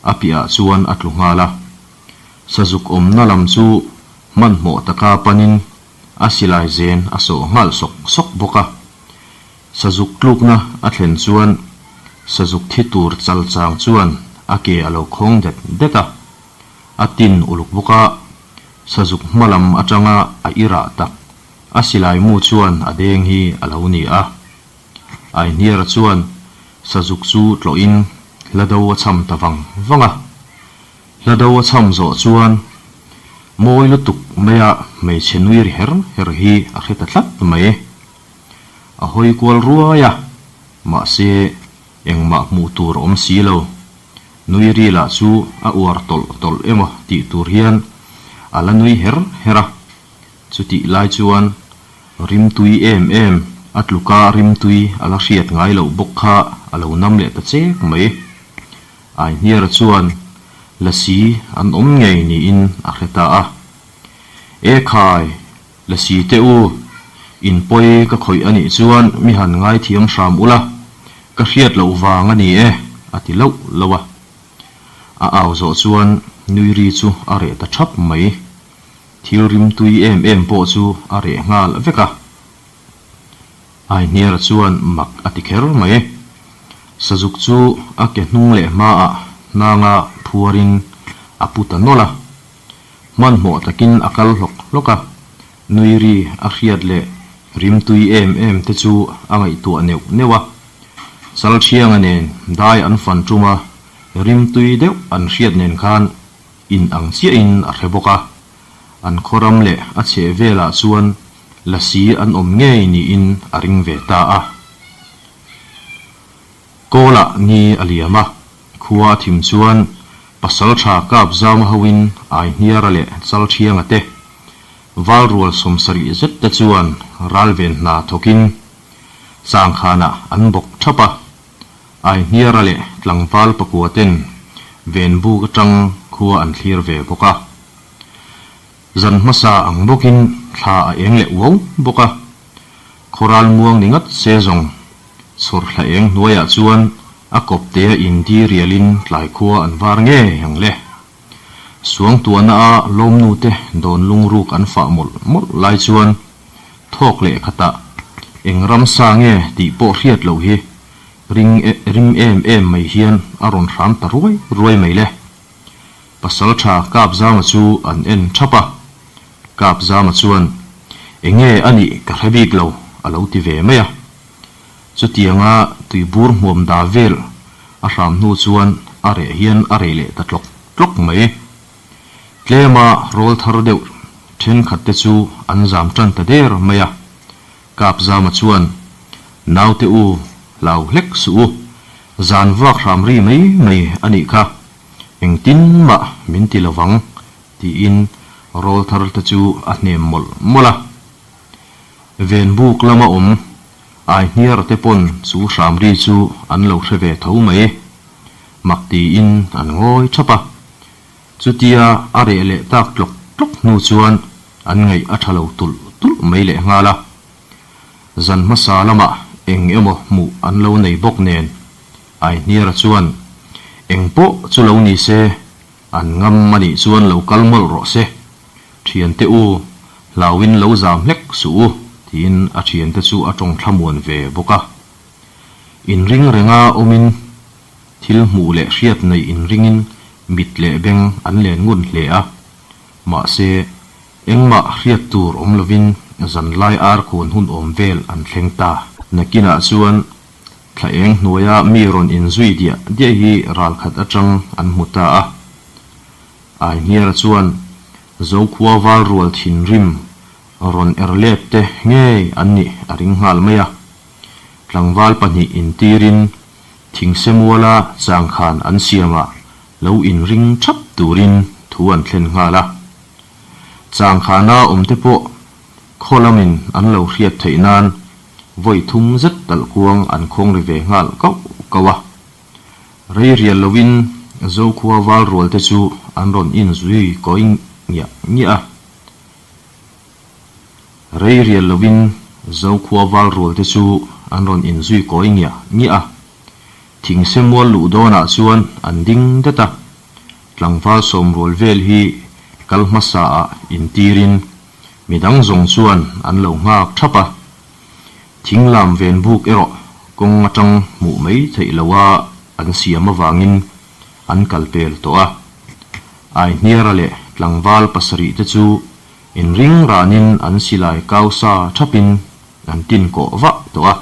a piahah chuan a tlu nghal a. Sazuk awmna lam chu hmanhmawh taka panin a silai zen a sawh nghal sawk sawk bawk a. Sazuk tlukna a thlen chuan sazuk thi tur chal chang chuan a ke a lo khawng det det a, a tin uluk bawk a, sazuk hma lam atanga a irah tak a silai mu chuan a deng hi a lo ni a. Aihniara chuan sazuk chu tlawhin hlado a cham ta vang vang a. Hlado a cham zawh chuan mawi lutuk maia hmeichhe nui ri her her hi a hre ta tlat mai. A hawi kual ruai a, mahse engmah hmuh tur a awm si lo. Nui ri lah chu a uar tawlh tawlh emaw tih tur hian a la nui her her a. Chutih lai chuan rimtui em em a tluka rimtui a la hriat ngai loh bawk kha a lo nam leh ta chek mai. Aihniara chuan lasi an awm ngei niin a hre ta a. E khai! Lasi te u, in pawi ka khawih a nih chuan mi han ngaithiam hram ula, ka hriat loh vang a ni e, a ti loh loh a. A au zawh chuan nui ri chu a reh ta thap mai. Thil rimtui em em pawh chu a reh nghal vek a. Aihniara chuan mak a ti kher mai. Sazuk chu a ke hnung leh hmaah hnanga phuarin a pu ta nawlh a. Hmanhmawh takin a kal hlawk hlawk a, nui ri a hriat leh rimtui em em te chu a ngaihtuah neuh neuh a. Chalthianga nen dai an fan tum a, rimtui deuh an hriat nen khan in ang chiahin a hre bawk a. An khawram leh a chheh velah chuan lasi an awm ngei niin a ring ve ta a. Kawlah ni a liam a, khua a thim chuan Pasaltha kap zama hoin Aihniara leh Chalthianga te, Valrual 70 zet te chuan ralven hna thawkin Changkhanah an bawk thap a, Aihniara leh tlangval pakua ten Venbuk atang khua an thlir ve bawk a. Zan hmasa ang bawkin thla a eng leh uau bawk a, khawral muang ni ngat se zawng Chhawrhla eng hnuaiah chuan a kawptea indi rialin tlai khua an var ngei ang le. Suangtuahna a lawmnute dawn lungruk an fah mawlh mawlh lai chuan thawk leh khatah eng ramsa nge tih pawh hriat loh hi ring rim em em mai hian a rawn hram ta ruai ruai mai le. Pasaltha Kapzama chu an en thap a, Kapzama chuan enge a nih ka hre bik lo a lo ti ve mai a. Chutianga tuibur hmuam da vel a hram hnu chuan a reh hian a reh leh ta tlawk tlawk mai. Tlema rawl thar deuh thenkhat te chu an zam tan ta der mai a. Kapzama chuan, Naute u, hlau hlek suh u, zan vak hram ri mai mai a nih kha, engtin mah min ti lovang, tiin rawl thar te chu a hnem mawlh mawlh a. Venbuk lama awm Aihniara te pawn chu hram ri chu an lo hre ve tho mai. Mak tiin an ngawi thap a. Chutia a reh leh tak tlawk tlawk hnu chuan an ngaih a tha lo tulh tulh mai leh nghal a. Zan hmasa lamah eng emaw hmuh an lo nei bawk nen Aihniara chuan eng pawh chu lo ni se An ngam a nih chuan lo kal mawlh rawh se. Thiante u, hlauin lo zam hlek suh u, tiin a thiante chu a tawng thlamuan ve bawk a. Inring renga awmin thil hmuh leh hriat neih inringin mit leh beng an len ngun hle a. Mahse, engmah hriat tur awm lovin zanlai arkhuan hun awm vel an thleng ta. Nakinah chuan Thla eng hnuaia mi rawn inzui diah diah hi ral khat atang an hmu ta a. Aihniara chuan Zokhua val rual thinrim rawn er let te ngei an nih a ring nghal mai a. Tlangval pahnih intirin Thingsemuala changkhan an siamah lo inring thap turin thu an thlen nghal a. Changkhana awmte pawh khaw lamin an lo hriat theih nan Vawi thum zet talh kuang an khawng ri ve nghal kauh kauh a. Rei rial loin Zokhua val rual te chu an rawn inzui kawi ngiah ngiah a. Rei rial loin Zokhua val rual te chu an rawn inzui kawi ngiah ngiah a. Thingse mual luh dawnah chuan an ding det a. Tlangval sawmrual vel hi kal hmasa ah intirin midang zawng chuan an lo nghak thap a. Thing lam ven buk erawh kawng atang hmuh mai theih loha an siam avangin an kal pel tawh a. Aihniara leh tlangval pasarih te chu inring ranin an silai kau sa thapin an tin kawh vah tawh a.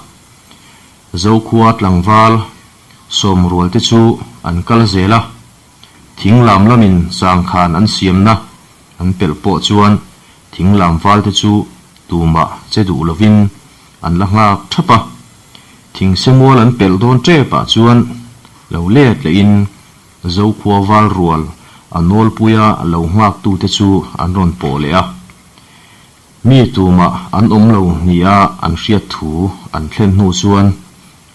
Zokhua tlangval sawmrual te chu an kal zel a, thing lam lamin sangkhan an siamna an pelh pawh chuan thing lam val te chu tumah che duh lovin an la nghak thap a. Thing semual an pelh dawn tep ah chuan lo let lehin Zokhua val rual a nawlpuia lo nghak tute chu an rawn pawh leh a. Mi tumah an awm lo nia an hriat thu an thlen hnu chuan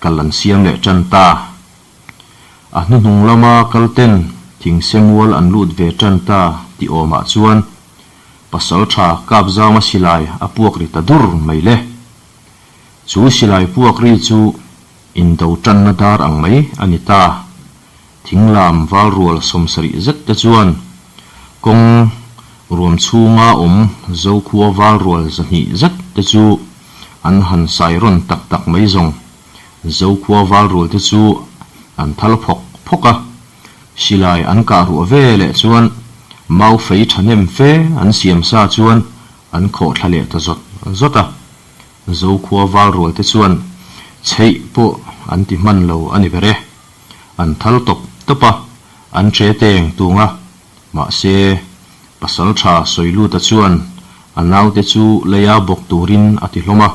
kal an siam leh tan ta. A hnuhnung lama kal ten thingse mual an lut ve tan ta tih awmah chuan Pasaltha Kapzama silai a puak ri ta dur mai le. Chu silai puak ri chu indo tanna dar ang mai a ni ta. Thinglam valrual sawmsarih zet te chuan kawng ruam chhunga awm Zokhua valrual zahnih zet te chu an han sai rawn tak tak mai zawng. Zokhua valrual te chu an thal phawk phawk a, silai an kah ruah ve leh chuan mau fei thahnem fe an siam sa chuan an khawh thla leh ta zawt zawt a. Zokhua valrual te chuan chheih pawh an ti hman lo a ni ber e. An thal tawp tawp a, an che teng tung a. Mahse, Pasaltha Sawiluta chuan a naute chu leia bawk turin a ti hlawm a.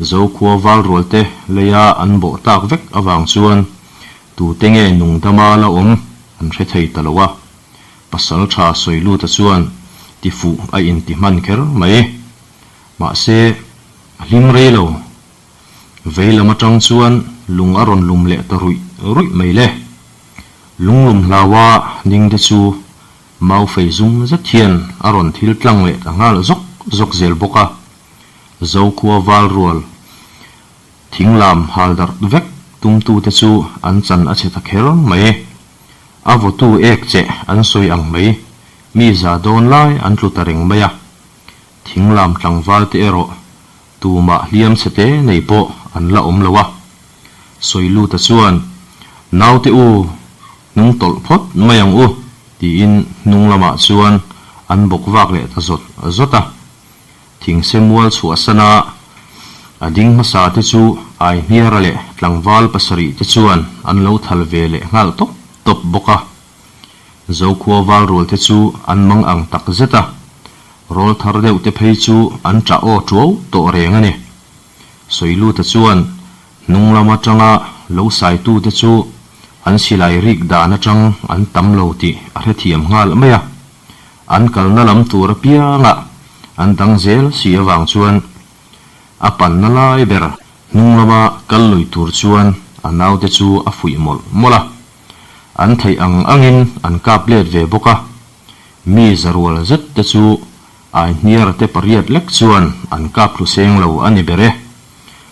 Zokhua valrualte leia an bawh tak vek avang chuan tute nge nungdama la awm an hre thei ta lo a. Pasaltha Sawiluta chuan tifuh a inti hman kher mai. Mahse, a hlim rei lo. Vei lam atang chuan lung a rawn lum leh ta ruih ruih mai le. Lunglum hlaua ding te chu mau fei zum zet hian a rawn thil tlang leh ta nghal zawk zawk zel bawk a. Zokhua val rual thing lam hal darh vek tumtute chu an chan a chhe ta kher mai. A vawtu ek che an sawi ang mai, mi za dawn lai an tlu ta reng mai a. Thing lam tlangval te erawh Tumah hliam chhe te nei pawh an la awm lo a. Sawiluta chuan, Naute u, hnung tawlh phawt mai ang u, tiin hnung lamah chuan an bawk vak leh ta zawt zawt a. Thingse mual chhuahsana a ding hmasa te chu Aihniara leh tlangval pasarih te chuan an lo thal ve leh nghal tawp tawp bawk a. Zokhua val rual te chu an mang ang tak zet a, rawl thar deuh te phei chu an ṭah aw ṭuau tawh reng a ni. Sawiluta chuan hnung lam aṭanga lo saitu te chu an silai rik dan aṭang an tam lo tih a hrethiam nghal mai a, an kalna lam tur apiangah an dang zel si avang chuan a panna lai ber hnung lama kal lui tur chuan a naute chu a fuih mawlh mawlh a. An theih ang angin an kap let ve bawk a, mi zarual zet te chu Aihniara te pariat lek chuan an kap thlu seng lo a ni ber e.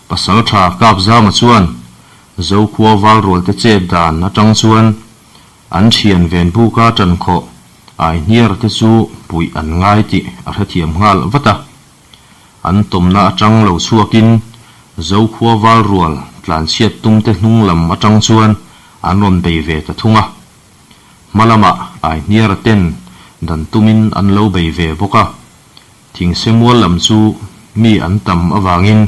Pasaltha Kapzama chuan Zokhua valrual te chet dan atang chuan an thian ven buka tankhawh Aihniara te chu puih an ngai tih a hrethiam nghal vat a. An tawmna atang lo chhuakin Zokhua valrual tlanchhiat tumte hnung lam atang chuan an rawn bei ve ta thung a. Hma lamah Aihniara ten dan tumin an lo bei ve bawk a. Thingse mual lam chu mi an tam avangin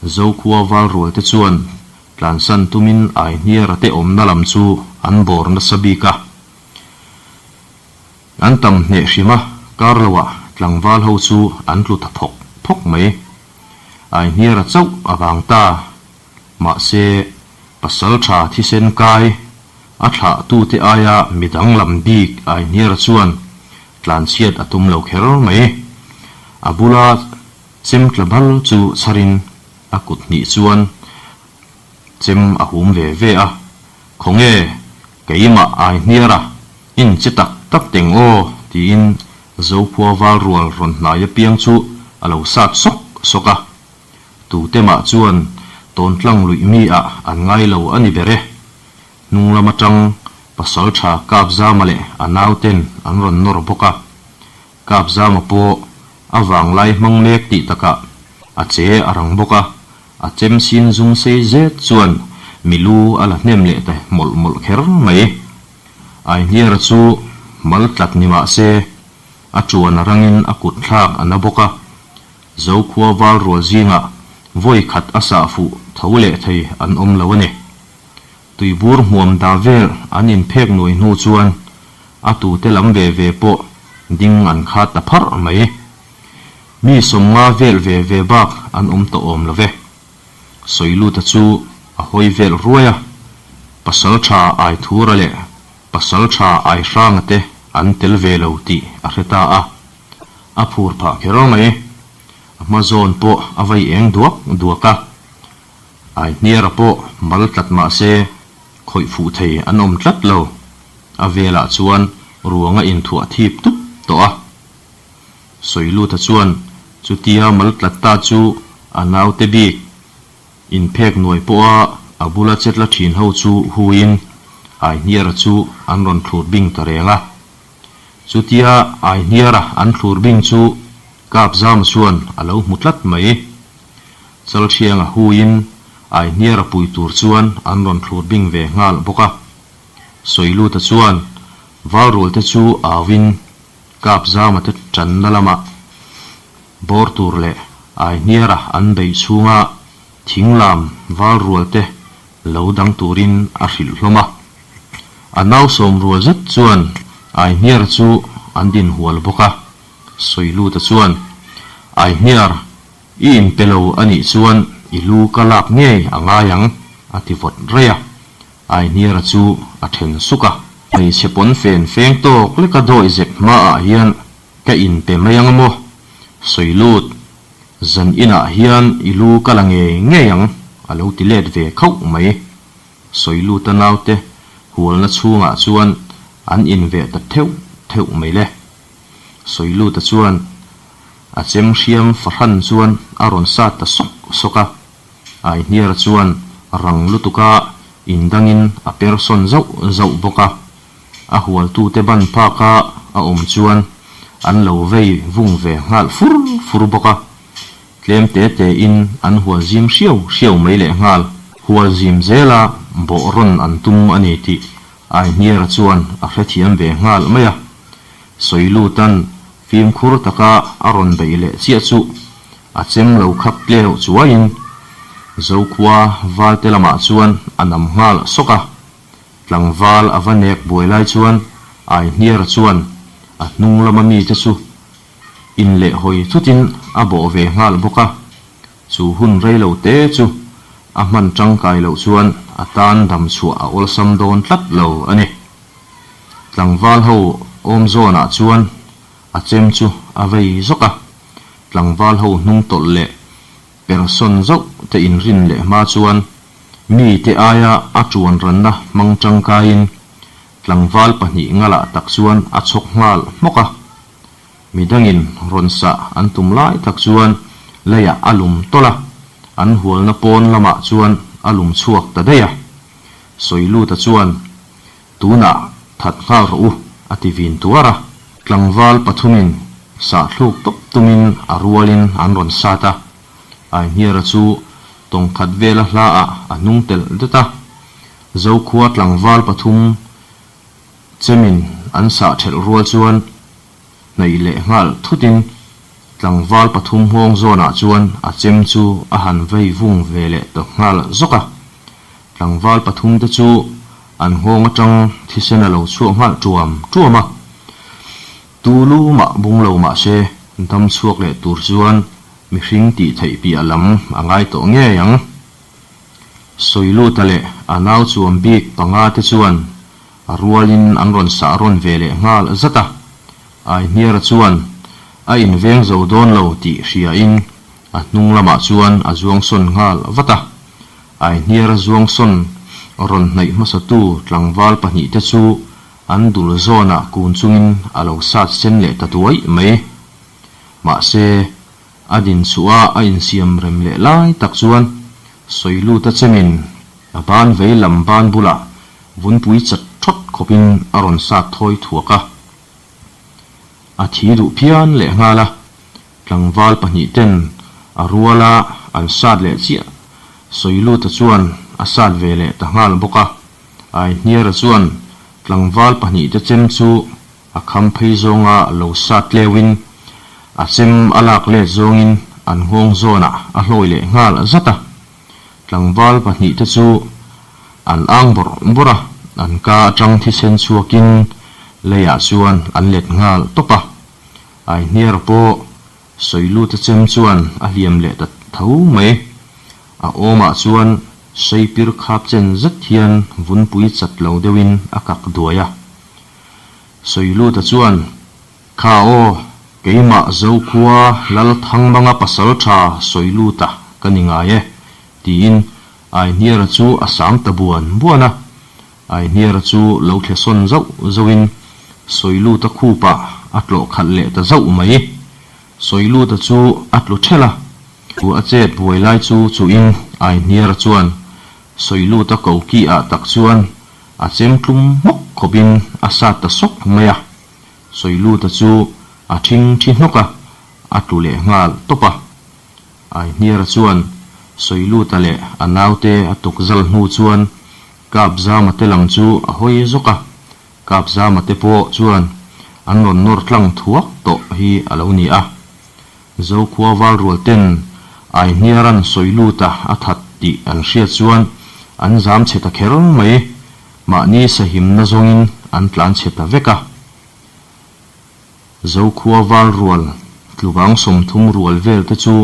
Zokhua valrual te chuan tlansan tumin Aihniara te awmna lam chu an bawr nasa bik a. An tam hneh hrim a, kar loah tlangval ho chu an tlu ta phawk phawk mai. Aihniara chauh a vang ta. Mahse, pasal tha thisen kai a thlah tute aia mi danglam bik Aihniara chuan tlanchhiat a tum lo kher mai. A bula chem tla bal chu chharin a kut hnih chuan chem a hum ve ve a. Khawnge, keimah Aihniara, in che tak tak teng aw, tiin Zokhua val rual rawn hnai apiang chu a lo sat sawk sawk a. Tute mah chuan tawntlang luih mi ah an ngai lo a ni ber e. Hnung lam atang Pasaltha Kapzama leh a nauten an rawn nawr bawk a. Kapzama pawh a vanglai hmang mek tih takah a che a rang bawk a, a chem sin zum sei zet chuan mi lu a la hnem leh ta mawlh mawlh kher mai. Aihniara chu mal tlat ni mah se, a tuan a rangin a kut thlak a na bawk a, Zokhua val rual zingah vawi khat a sah fuh tho leh thei an awm lo a ni. Tuibur hmuam da vel an inphek nuai hnu chuan a tute lam ve ve pawh ding an khat ta pharh mai. Mi 50 vel ve ve bak an awm tawh awm lo ve. Sawiluta chu a hawi vel ruai a, Pasaltha Aithura leh Pasaltha Aihranga te an tel ve lo tih a hre ta a. A phur phah kher mai. A hma zawn pawh a vai eng duak duak a. Aihniara pawh mal tlat mah se khawih fuh thei an awm tlat lo. A velah chuan ruang a inthuah thip tup tawh a. Sawiluta chuan chutia mal tlat ta chu a naute bik inphek nuai pawha a bula chetla thin ho chu huiin Aihniara chu an rawn thlur bing ta reng a. Chutia Aihniara an thlur bing chu Kapzama chuan a lo hmu tlat mai. Chalthianga huiin Aihniara pui tur chuan an rawn thlur bing ve nghal bawk a. Sawiluta chuan Valrualte chu auin Kapzama te tanna lamah bawr tur leh Aihniara an beih chhunga thinglam Valrualte lo dang turin a hrilh hlawm a. A nau sawmrual zet chuan Aihniara chu an din hual bawk a. Sawiluta chuan, Aihniar, i inpe lo a nih chuan i lu ka lak ngei a ngai ang, a ti vawt raih a. Aihniara chu a then suk a. Hmeichhe pawn fen feng tawk leka dawihzep hmaah hian ka inpe mai ang maw? Sawilut, zan inah hian i lu ka la ngei ngei ang, a lo ti let ve khauh mai. Sawiluta naute hualna chhungah chuan an inveh ta theuh theuh mai le. Sawiluta chuan a chem hriam fahran chuan a rawn sat ta sawk sawk a, Aihniara chuan rang lutuka indangin a per sawn zauh zauh bawk a, a hualtute ban phaka a awm chuan an lo vei vung ve nghal fur fur bawk a, tlem te tein an hual zim hriau hriau mai leh nghal. Hual zim zela bawh rawn an tum a ni tih Aihniara chuan a hrethiam ve nghal mai a, Sawilutan fimkhur taka a rawn beih leh chiah chu a chem lo khap tleu chuaiin Zokhua valte lamah chuan a nam nghal sawk a, tlangval a va nek buai lai chuan Aihniara chuan a hnung lama mite chu inlehhawi thutin a bawh ve nghal bawk a. Chu hun rei lo te chu a hman tangkai loh chuan a tan dam chhuah a awlsam dawn tlat lo a ni. Tlangval ho awm zawnah chuan a chem chu a vei zawk a, tlangval ho hnung tawlh leh persawn zauh te inrin leh hma chuan mi te aia a tuan ranna hmang tangkaiin tlangval pahnih ngalah tak chuan a chhawk nghal hmawk a. Midangin rawn sah an tum lai tak chuan leiah a lum tawlh a, an hualna pawn lamah chuan a lum chhuak ta daih a. Sawiluta chuan, Tunah that nghal rawh u, a ti vin tuar a. Tlangval pathumin sah thluk tawp tumin a rualin an rawn sat a, Aihniara chu tawngkhat vela hlaah a hnung telh det a. Zokhua tlangval pathum Chemin an sah thelh rual chuan hnaih leh nghal thutin tlangval pathum nghawng zawnah chuan a chem chu a han vei vung ve leh ta nghal zawk a. Tlangval pathum te chu an nghawng atang thisen a lo chhuak nghal tuam tuam a. Tu lu mah bung lo mah se dam chhuak leh tur chuan mihring tih theih piah lam a ngai tawh ngei ang. Sawiluta leh a nau chuam bik panga te chuan a rualin an rawn sah rawn ve leh nghal zat a. Aihniara chuan a inveng zo dawn lo tih hriain a hnung lamah chuan a zuang sawn nghal vat a. Aihniara zuang sawn Rawn hnaih hmasatu tlangval pahnihte chu an dul zawnah kun chungin a lo sat sen leh ta duai mai. Mahse, a din chhuah a a insiam rem leh lai tak chuan Sawiluta chemin a ban vei lam ban bulah vunpui chat thawt khawpin a rawn sat thawi thuak a. A thi duh phian lehnghal a. Tlangval pahnihten a ruala an sat leh chiah. Sawiluta chuan a sat ve leh ta nghal bawk a. Aihniara chuan tlangval pahnihte chem chu a kham phei zawnga lo sat tleuhin a chem a lak let zawngin an nghawng zawnah a hlawi leh nghal zat a. Tlangval pahnihte chu an ang bawrh bawrh a, an ka atang thisen chhuakin leiah chuan an let nghal tawp a. Aihniara pawh Sawiluta chem chuan a hliam leh ta tho mai. A awmah chuan Seipir khap chen zet hian vunpui chat lo deuhin a kak duai a. Sawiluta chuan, Kha aw, keimah Zokhua Lalthangmanga pasal tha Sawiluta ka ni ngai e, tiin Aihniara chu a sang ta buan buan a. Aihniara chu lo thle sawn zauh zauhin Sawiluta khupah a tlawh khalh leh ta zauh mai. Sawiluta chu a tlu ṭhelh a, chu a chet buai lai chu chuhin Aihniara chuan Sawiluta koki ah tak chuan a chem tlum hmawk khawpin a sat ta sawk mai a. Sawiluta chu a ṭhing ṭhi hnawk a, a tlu leh nghal tawp a. Aihniara chuan Sawiluta leh a naute a tuk zal hnu chuan Kapzama te lam chu a hawi zawk a, Kapzama te pawh chuan an rawn nawr tlang thuak tawh hi a lo ni a. Zokhua valrual ten Aihniaran Sawiluta a that tih an hriat chuan an zam chhe ta kher mai, mahni sahimna zawngin an tlan chhe ta vek a. Zokhua valrual tluvang 30 rual vel te chu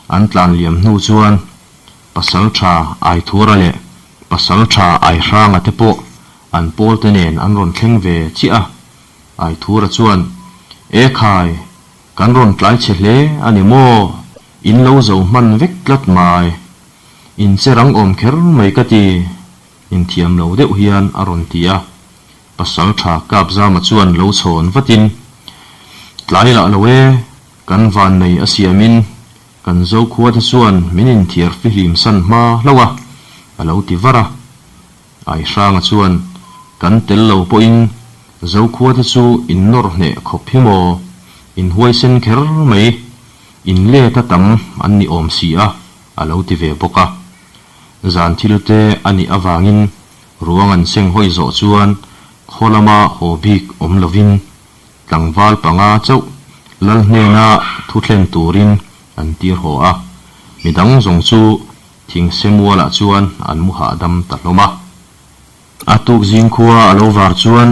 an tlan liam hnu chuan Pasaltha Aithura leh Pasaltha Aihranga te pawh an pawl te nen an rawn thleng ve chiah a. Aithura chuan, E khai, kan rawn tlai chhe hle a ni maw? In lo zo hman vek tlat mai. In che rang awm kher mai ka ti, inthiam lo deuh hian a rawn ti a. Pasaltha Kapzama chuan lo chhawn vatin, Tlai lah lo e, kan vannei a siamin Kan Zokhua te chuan min inthiar fihlim san hma hlauh a, a lo ti var a. Aihranga chuan, Kan tel lo pawhin Zokhua te chu in nawr hneh khawp hi maw? In huaisen kher mai, in let a tam an ni awm si a, a lo ti ve bawk a. Zan thil te a nih avangin ruang an seng hawi zawh chuan khaw lama haw bik awm lovin Tlangval panga chauh lal hnena thu thlen turin an tir haw a, midang zawng chu Thingsemualah chuan an mu hahdam ta hlawm a. A tuk zing khua a lo var chuan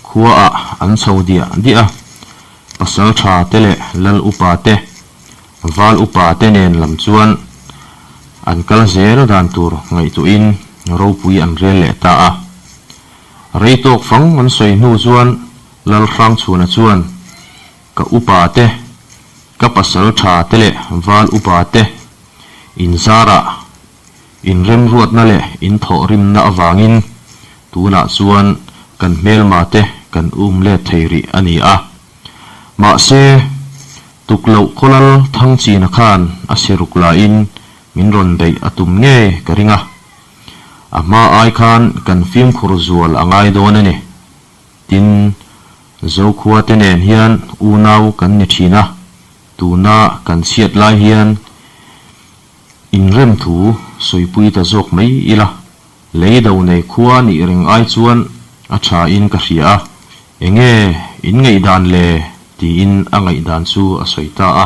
khuaah an chho diah diah a, pasal tha te leh lal upa te, val upa te nen lam chuan an kal zel dan tur ngaihtuahin ropui an rel leh ta a. Rei tawk fang an sawi hnu chuan Lalhrangchhuana chuan, Ka upa te, ka pasal tha te leh val upa te, in zarah, in remruatna leh in thawhrimna avangin tunah chuan kan hmelma te kan um let thei rih a ni a. Mahse, tukloh khawlal Thangchina khan a siruk lahin min rawn beih a tum ngei ka ring a. A hma ai khan kan fimkhur zual a ngai dawn a ni. Tin, Zokhua te nen hian unau kan ni thin a, tuna kan chhiat lai hian inrem thu sawipui ta zawk mai ila, lei do nei khua nih reng ai chuan a tha in ka hria a, enge in ngaihdan le tiin a ngaihdan chu a sawi ta a.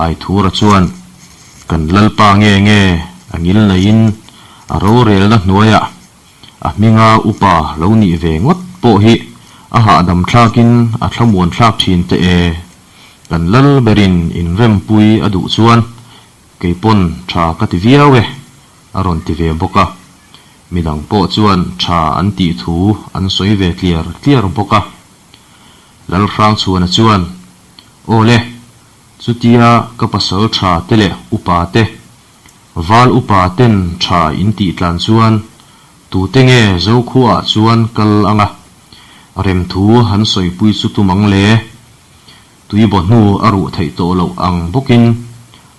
Aithura chuan, Kan Lalpa nge nge a ngil naiin a rorelna hnuaiah A hminga upa lo nih ve ngawt pawh hi a hahdam thlakin a thlamuan thlak thin teh e. Kan lal berin inrempui a duh chuan kei pawn tha ka ti viau e, a rawn ti ve bawk a. Midang pawh chuan tha an tih thu an sawi ve tliar tliar bawk a. Lalhrangchhuana chuan, Aw le, chutia ka pasal tha te leh upa te Val upa ten tha in tih tlan chuan Tute nge Zokhuaah chuan kal anga remthu han sawipui chu tum ang le? Tuibaw hnu a ruh theih tawh loh ang bawkin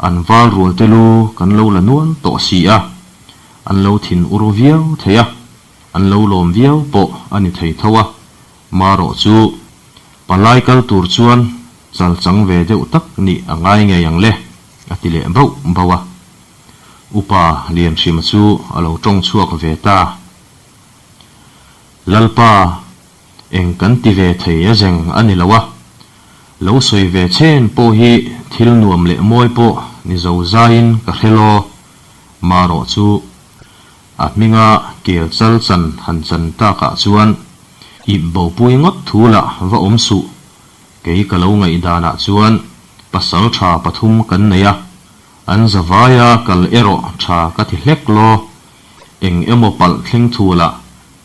an val rual te lu kan lo la nual tawh si a, an lo thin ur viau thei a, an lo lawm viau pawh a ni thei tho a, marawh chu palai kal tur chuan chal chang ve deuh tak nih a ngai ngei ang le, a ti leh bauh bauh a. Upa Lianhrima chu a lo tawng chhuak ve ta. Lalpa, eng kan ti ve thei a zeng a ni lo a, lo sawi ve chen pawh hi thil nuam leh mawi pawh ni zo zaiin ka hre law, marawh chu a hminga kel chal chan han chan takah chuan ip bopui ngawt thu lah va awm suh, kei ka lo ngaihdanah chuan pasal tha pathum kan nei a, An zavaia kal erawh tha ka ti hlek law. Eng emaw palh thleng thulah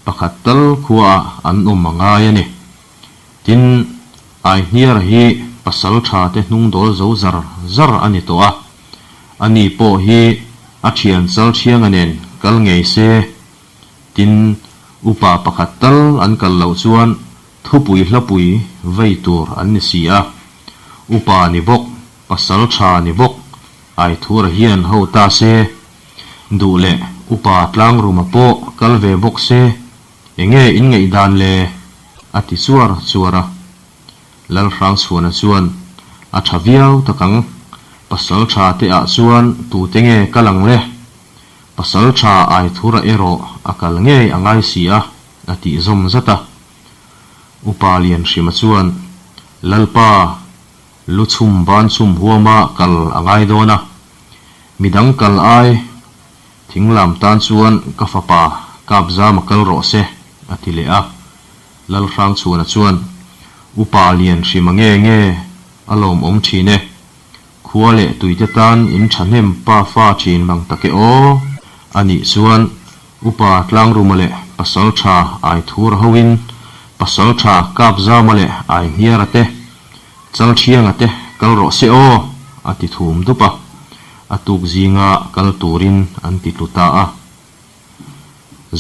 pakhat tal khuaah an awm a ngai a ni. Tin, Aihniara hi pasal tha te hnung dawl zo zar zar a ni tawh a. Ani pawh hi a thian chal thianga nen kal ngei se. Tin, upa pakhat tal an kal loh chuan thupui hlapui vei tur an ni si a. Upa ni bawk. Pasal tha ni bawk, Aithura hian ho ta se, duh leh upa tlangruma pawh kal ve bawk se, enge in ngaihdan le? a ti chuar chuar a. Lalhrangchhuana chuan, A tha viau tak ang, pasal tha te ah chuan tute nge kal ang le? Pasal tha Aithura erawh a kal ngei a ngai si a, a tih zawm zat a. Upa Lianhrima chuan, Lalpa, Lu chhum ban chhum huama kal a ngai dawn a, midang kal ai thing lam tan chuan ka fapa Kapzama kal rawh se, a ti leh a. Lalhrangchhuana chuan, Upa lian hrima nge nge a lawmawm thin e, khua leh tuite tan in thahnem pa fa thin mang tak e aw, a nih chuan Upa Tlangruma leh Pasaltha Aithura hoin Pasaltha Kapzama leh Aihniara te Chalthianga te kal rawh se aw, a ti thum dup a. A tuk zinga kal turin an ti tlu ta a.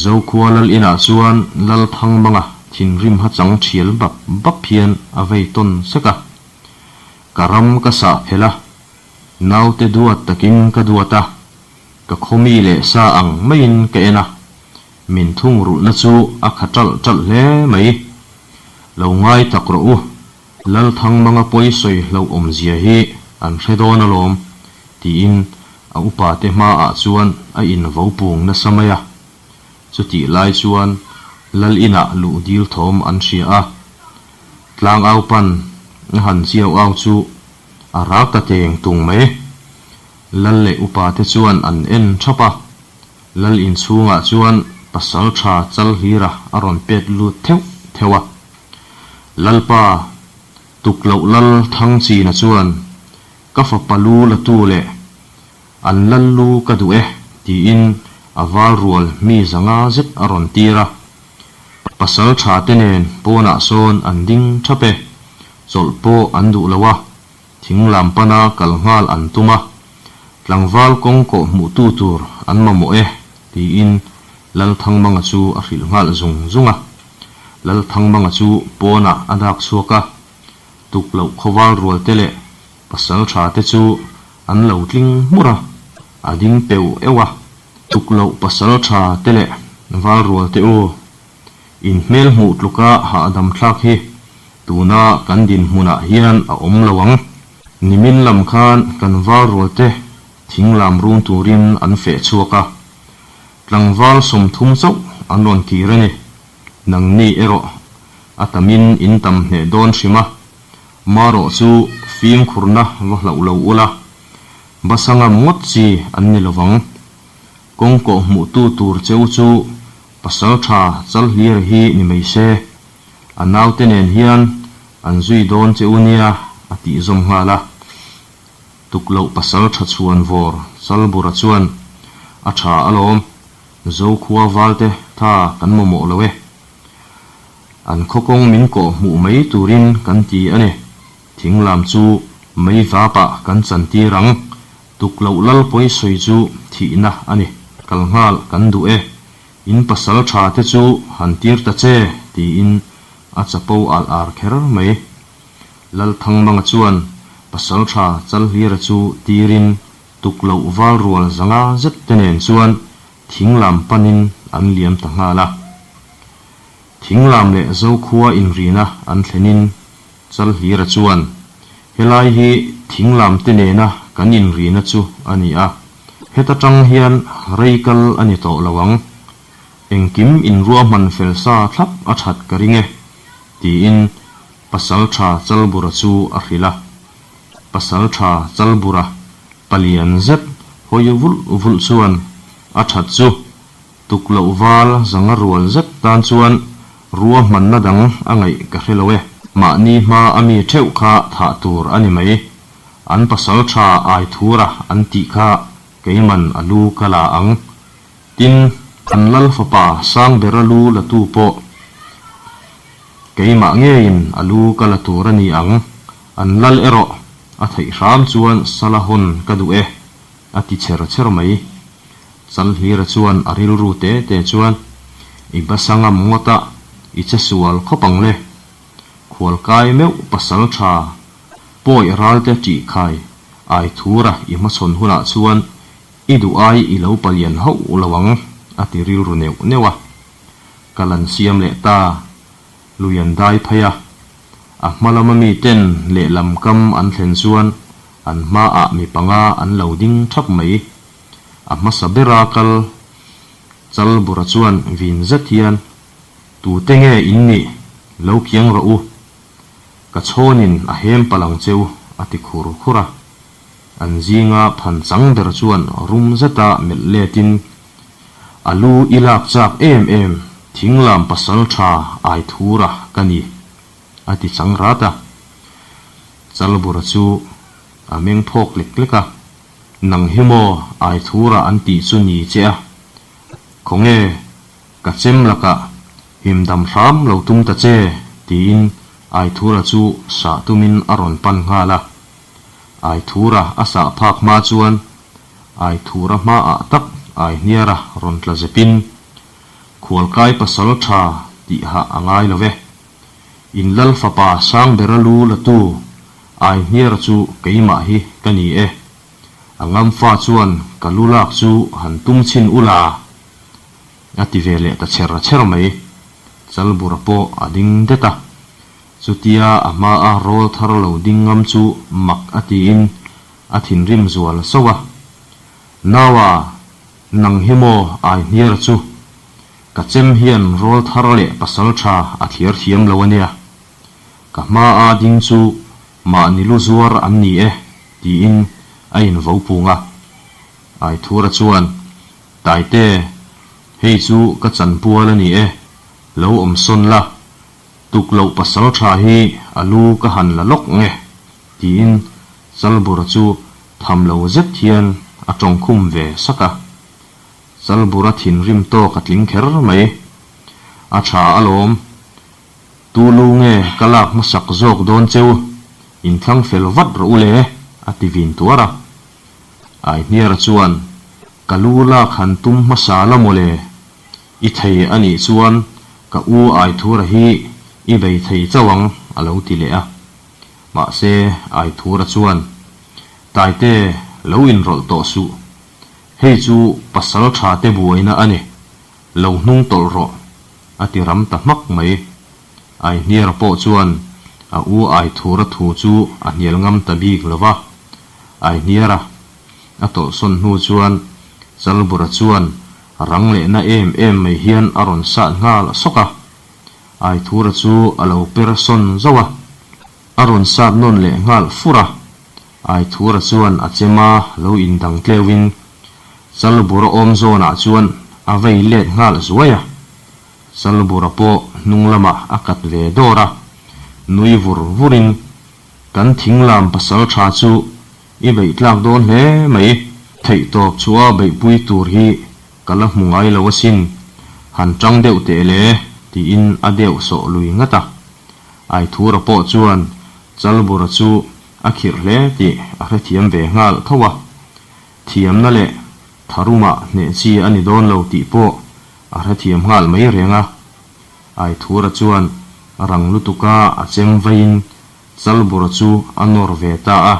Zokhua lal inah chuan Lal Thangmanga thinrim ha chang thial bap bap hian a vei tawn sek a. Ka ram ka sah phelh a, naute duat takin ka duat a, ka khawmi leh sa ang maiin ka en a, min thungrulhna chu a kha ṭalh ṭalh hle mai. Lo ngai tak rawh u, Lalthangmanga pawi sawi hlauh awmzia hi an hre dawn alawm, tiin a upate hmaah chuan a invo pung nasa mai a. Chutih lai chuan Lal inah luh dil thawm an hria a, tlangau pan a han chiau au chu a rak ta teng tung mai. Lal leh upate chuan an en thap a, Lal inchhungah chuan pasal tha chal hlira a rawn pet lut theuh theuh a. Lalpa, tuk loh lal Thangchina chuan, Ka fapa lu la tu leh an lal lu ka duh e, tiin a val rual mi zanga zet a rawn tir a. Pasal tha te nen pawnah sawn an ding thap e, chawlh pawh an duh lo a, thing lam pana kal nghal an tum a, tlangval kawng kawh hmuhtu tur an mamawh e, tiin Lalthangmanga chu a hrilh nghal zung zung a. Lalthangmanga chu pawnah a dak chhuak a, tuk loh khawval rual te leh pasal tha te chu an lo tling hmur a, a ding peu euh a. Tuk loh pasal tha te leh val rual te u, in hmel hmuh tluka hahdam thlak hi tuna kan dinhmunah hian a awm lo ang. Nimin lam khan kan val rual te thing lam run turin an feh chhuak a, Tlangval 30 chauh an rawn kir a ni. Nangni erawh a tamin in tam hneh dawn hrim a, marawh chu fimkhurna va hlauh lo ula, basa ngam ngawt chi an ni lovang. Kawng kawh hmuhtu tur cheu chu pasal tha Chalhlira hi ni mai se, a naute nen hian an zui dawn che u nia a tih zawm nghal a. Tukloh pasal tha chhuan vawr Chalbura chuan, A tha alawm, Zokhua valte tha kan mamawh lo e. An khaw kawng min kawh hmuh mai turin kan ti a ni. Thing lam chu mei vapah kan chantir ang. Tukloh lal pawi sawi chu thihna a ni. Kal nghal kan duh e. In pasal tha te chu han tir ta che, tiin a chapo al ar kher mai. Lalthangmanga chuan pasal tha Chalhlira chu tirin tukloh val rual zanga zet te nen chuan thinglam panin an liam ta nghal a. Thinglam leh Zokhua inrina an thlenin Chalhlira chuan, Helai hi thinglam te nena kan inrina chu a ni a, heta tang hian rei kal a ni tawh lo ang. Engkim inruahman fel sa thlap a that ka ring e, tiin Pasaltha Chalbura chu a hrilh a. Pasaltha Chalbura palian zet hawi vulh vulh chuan a that chu Tukloh val zanga rual zet tan chuan ruahmanna dang a ngaih ka hre lo e. Mahni hma a mi theuh kha thah tur a ni mai. An pasal tha Aithura an tih kha keiman a lu ka la ang. Tin, an lal fapa Sangbera lu la tu pawh keimah ngeiin a lu ka la tur a ni ang. An lal erawh a theih hram chuan sala hawn ka duh e, a ti chher chher mai. Chalhlira chuan a rilru te te chuan, I basa ngam ngawt a, i che sual khawp ang le. Khualkai meuh pasal tha, pawi ralte ṭih khai, Aithura i hmachhawn hunah chuan i duh ai i lo palian hauh lo ang, a ti rilru neuh neuh a. Ka lan siam leh ta, lui an dai phei a. A hma lama miten lehlam kam an thlen chuan an hmaah mi panga an lo ding ṭhap mai. A hmasa bera kal Chalbura chuan vin zet hian, Tute nge in nih? Lo kiang rawh u. Ka chhawnin a hem palh ang che u, a ti khur khur a. An zinga phan chang ber chuan rum zeta melh letin, A lu i lak chak em em, thinglam pasal tha Aithura ka ni, a ti chang rat a. Chalbura chu a meng phawk lek lek a. Nang hi maw Aithura an tih chu ni che a, khawnge ka chem lakah himdam hram lo tum ta che tiin Aithura chu sah tumin a rawn pan nghal a. Aithura a sah phak hma chuan Aithura hmaah tak Aihniara rawn tla zepin, Khualkai pasal tha tihah a ngai lo ve. In lal fapa Sangbera lu la tu Aihniara chu keimah hi ka ni e. A ngamfa chuan ka lu lak chu han tum chhin u la, a ti ve leh ta chher chher mai. Chalbura pawh a ding det a. Chutia a hmaa rawl thar lo ding ngam chu mak a tiin a thinrim zual sauh a. Naua, nang hi maw Aihniara chu? Ka chem hian rawl thar leh pasal tha a thliar thiam lo a nia. Ka hmaa ding chu mahni lu zuar an ni e, tiin a invo pung a. Aithura chuan, Taite, hei chu ka chanpual a ni e, lo awm sawn la, tuk loh pasal tha hi a lu ka han la lawk nge, tiin Chalbura chu tham lo zet hian a tawngkhum ve sak a. Chalbura thinrim tawk a tling kher mai. A tha alawm, Tu lu nge ka lak hmasak zawk dawn cheu? Inthlang fel vat rawh u le, a ti vin tuar a. Aihniara chuan, Ka lu lak han tum hmasa la maw le? I thei a nih chuan ka u Aithura hi i bei thei chauh ang, a lo ti leh a. Mahse, Aithura chuan, Taite, lo inrawlh tawh suh. Hei chu pasal tha te buaina a ni. Lo hnung tawlh rawh, a ti ram ta hmak mai. Aihniara pawh chuan a u Aithura thu chu a hnial ngam ta bik lo va. Aihniara a tawlhsawn hnu chuan Chalbura chuan rang leh na em em mai hian a rawn sat nghal sawk a. Aithura chu a lo per sawn zauh a, a rawn sat nawn leh nghal fur a. Aithura chuan a chema lo indang tleuhin Chalbura awm zawnah chuan a vei let nghal zuai a. Chalbura pawh hnung lamah a kat ve dawr a, nui vur vurin, Kan thinglam pasal tha chu i beih tlak dawn hle mai, theihtawp chhuah a beihpui tur hi ka la hmu ngai lo asin, han tang deuh teh le, tiin a deuh sawh lui ngat a. Aithura pawh chuan Chalbura chu a khirh hle tih a hrethiam ve nghal tho a. Thiamna leh tharumah hneh chi a ni dawn lo tih pawh A hrethiam nghal mai reng a. Aithura chuan rang lutuka a chem vaiin Chalbura chu a nawr ve ta a.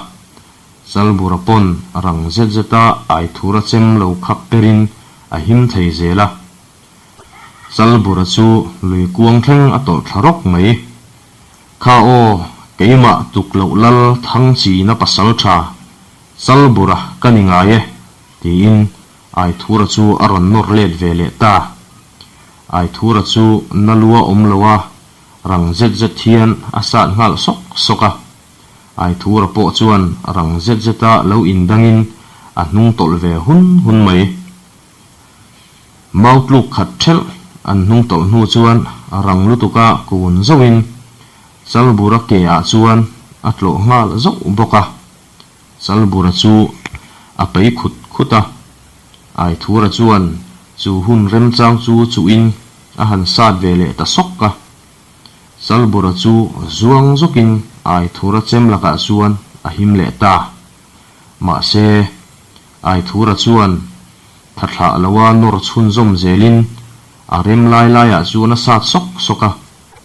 Chalbura pawn rang zet zeta Aithura chem lo khap perin a him thei zel a. Chalbura chu lui kuang thleng a tawlh thla rawk mai. Kha aw, keimah tuk loh lal Thangchina pasal tha Chalbura ka ni ngai e, tiin Aithura chu a rawn nawr let ve leh ta. Aithura chu na lua awm lo a, rang zet zet hian a sat nghal sawk sawk a. Aithura pawh chuan rang zet zeta lo indangin a hnung tawlh ve hun hun mai. Mau tluk khat thelh an hnung tawlh hnu chuan rang lutuka kun zauhin Chalbura ke ah chuan a tlawh nghal zauh bawk a. Chalbura chu a pei khut khut a, Aithura chuan chu hun remchang chu chuhin a han sat ve leh ta sawk a. Chalbura chu zuang zawkin Aithura chem lakah chuan a him leh ta. Mahse, Aithura chuan tha thlah loa nawr chhunzawm zelin a rem lai laiah chuan a sat sawk sawk a.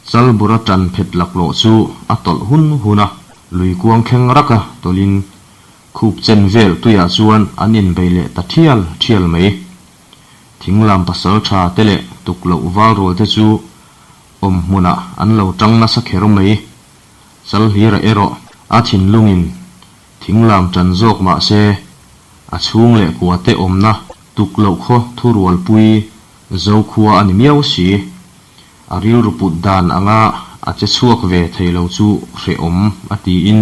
Chalbura tan phet laklawh chu a tawlh hun hun a, lui kuang thleng raka tawlhin khup chen vel tuiah chuan an inbei leh ta thial thial mai. Thinglam pasal tha te leh tukloh valrual te chu awm hmunah an lo tang nasa kher mai. Chalhlira erawh a thinlungin thinglam tan zawk mah se a chhung leh kua te awmna tukloh khaw thurualpui Zokhua a ni miau si. A rilru put dan anga a che chhuak ve thei lo chu hrehawm a tiin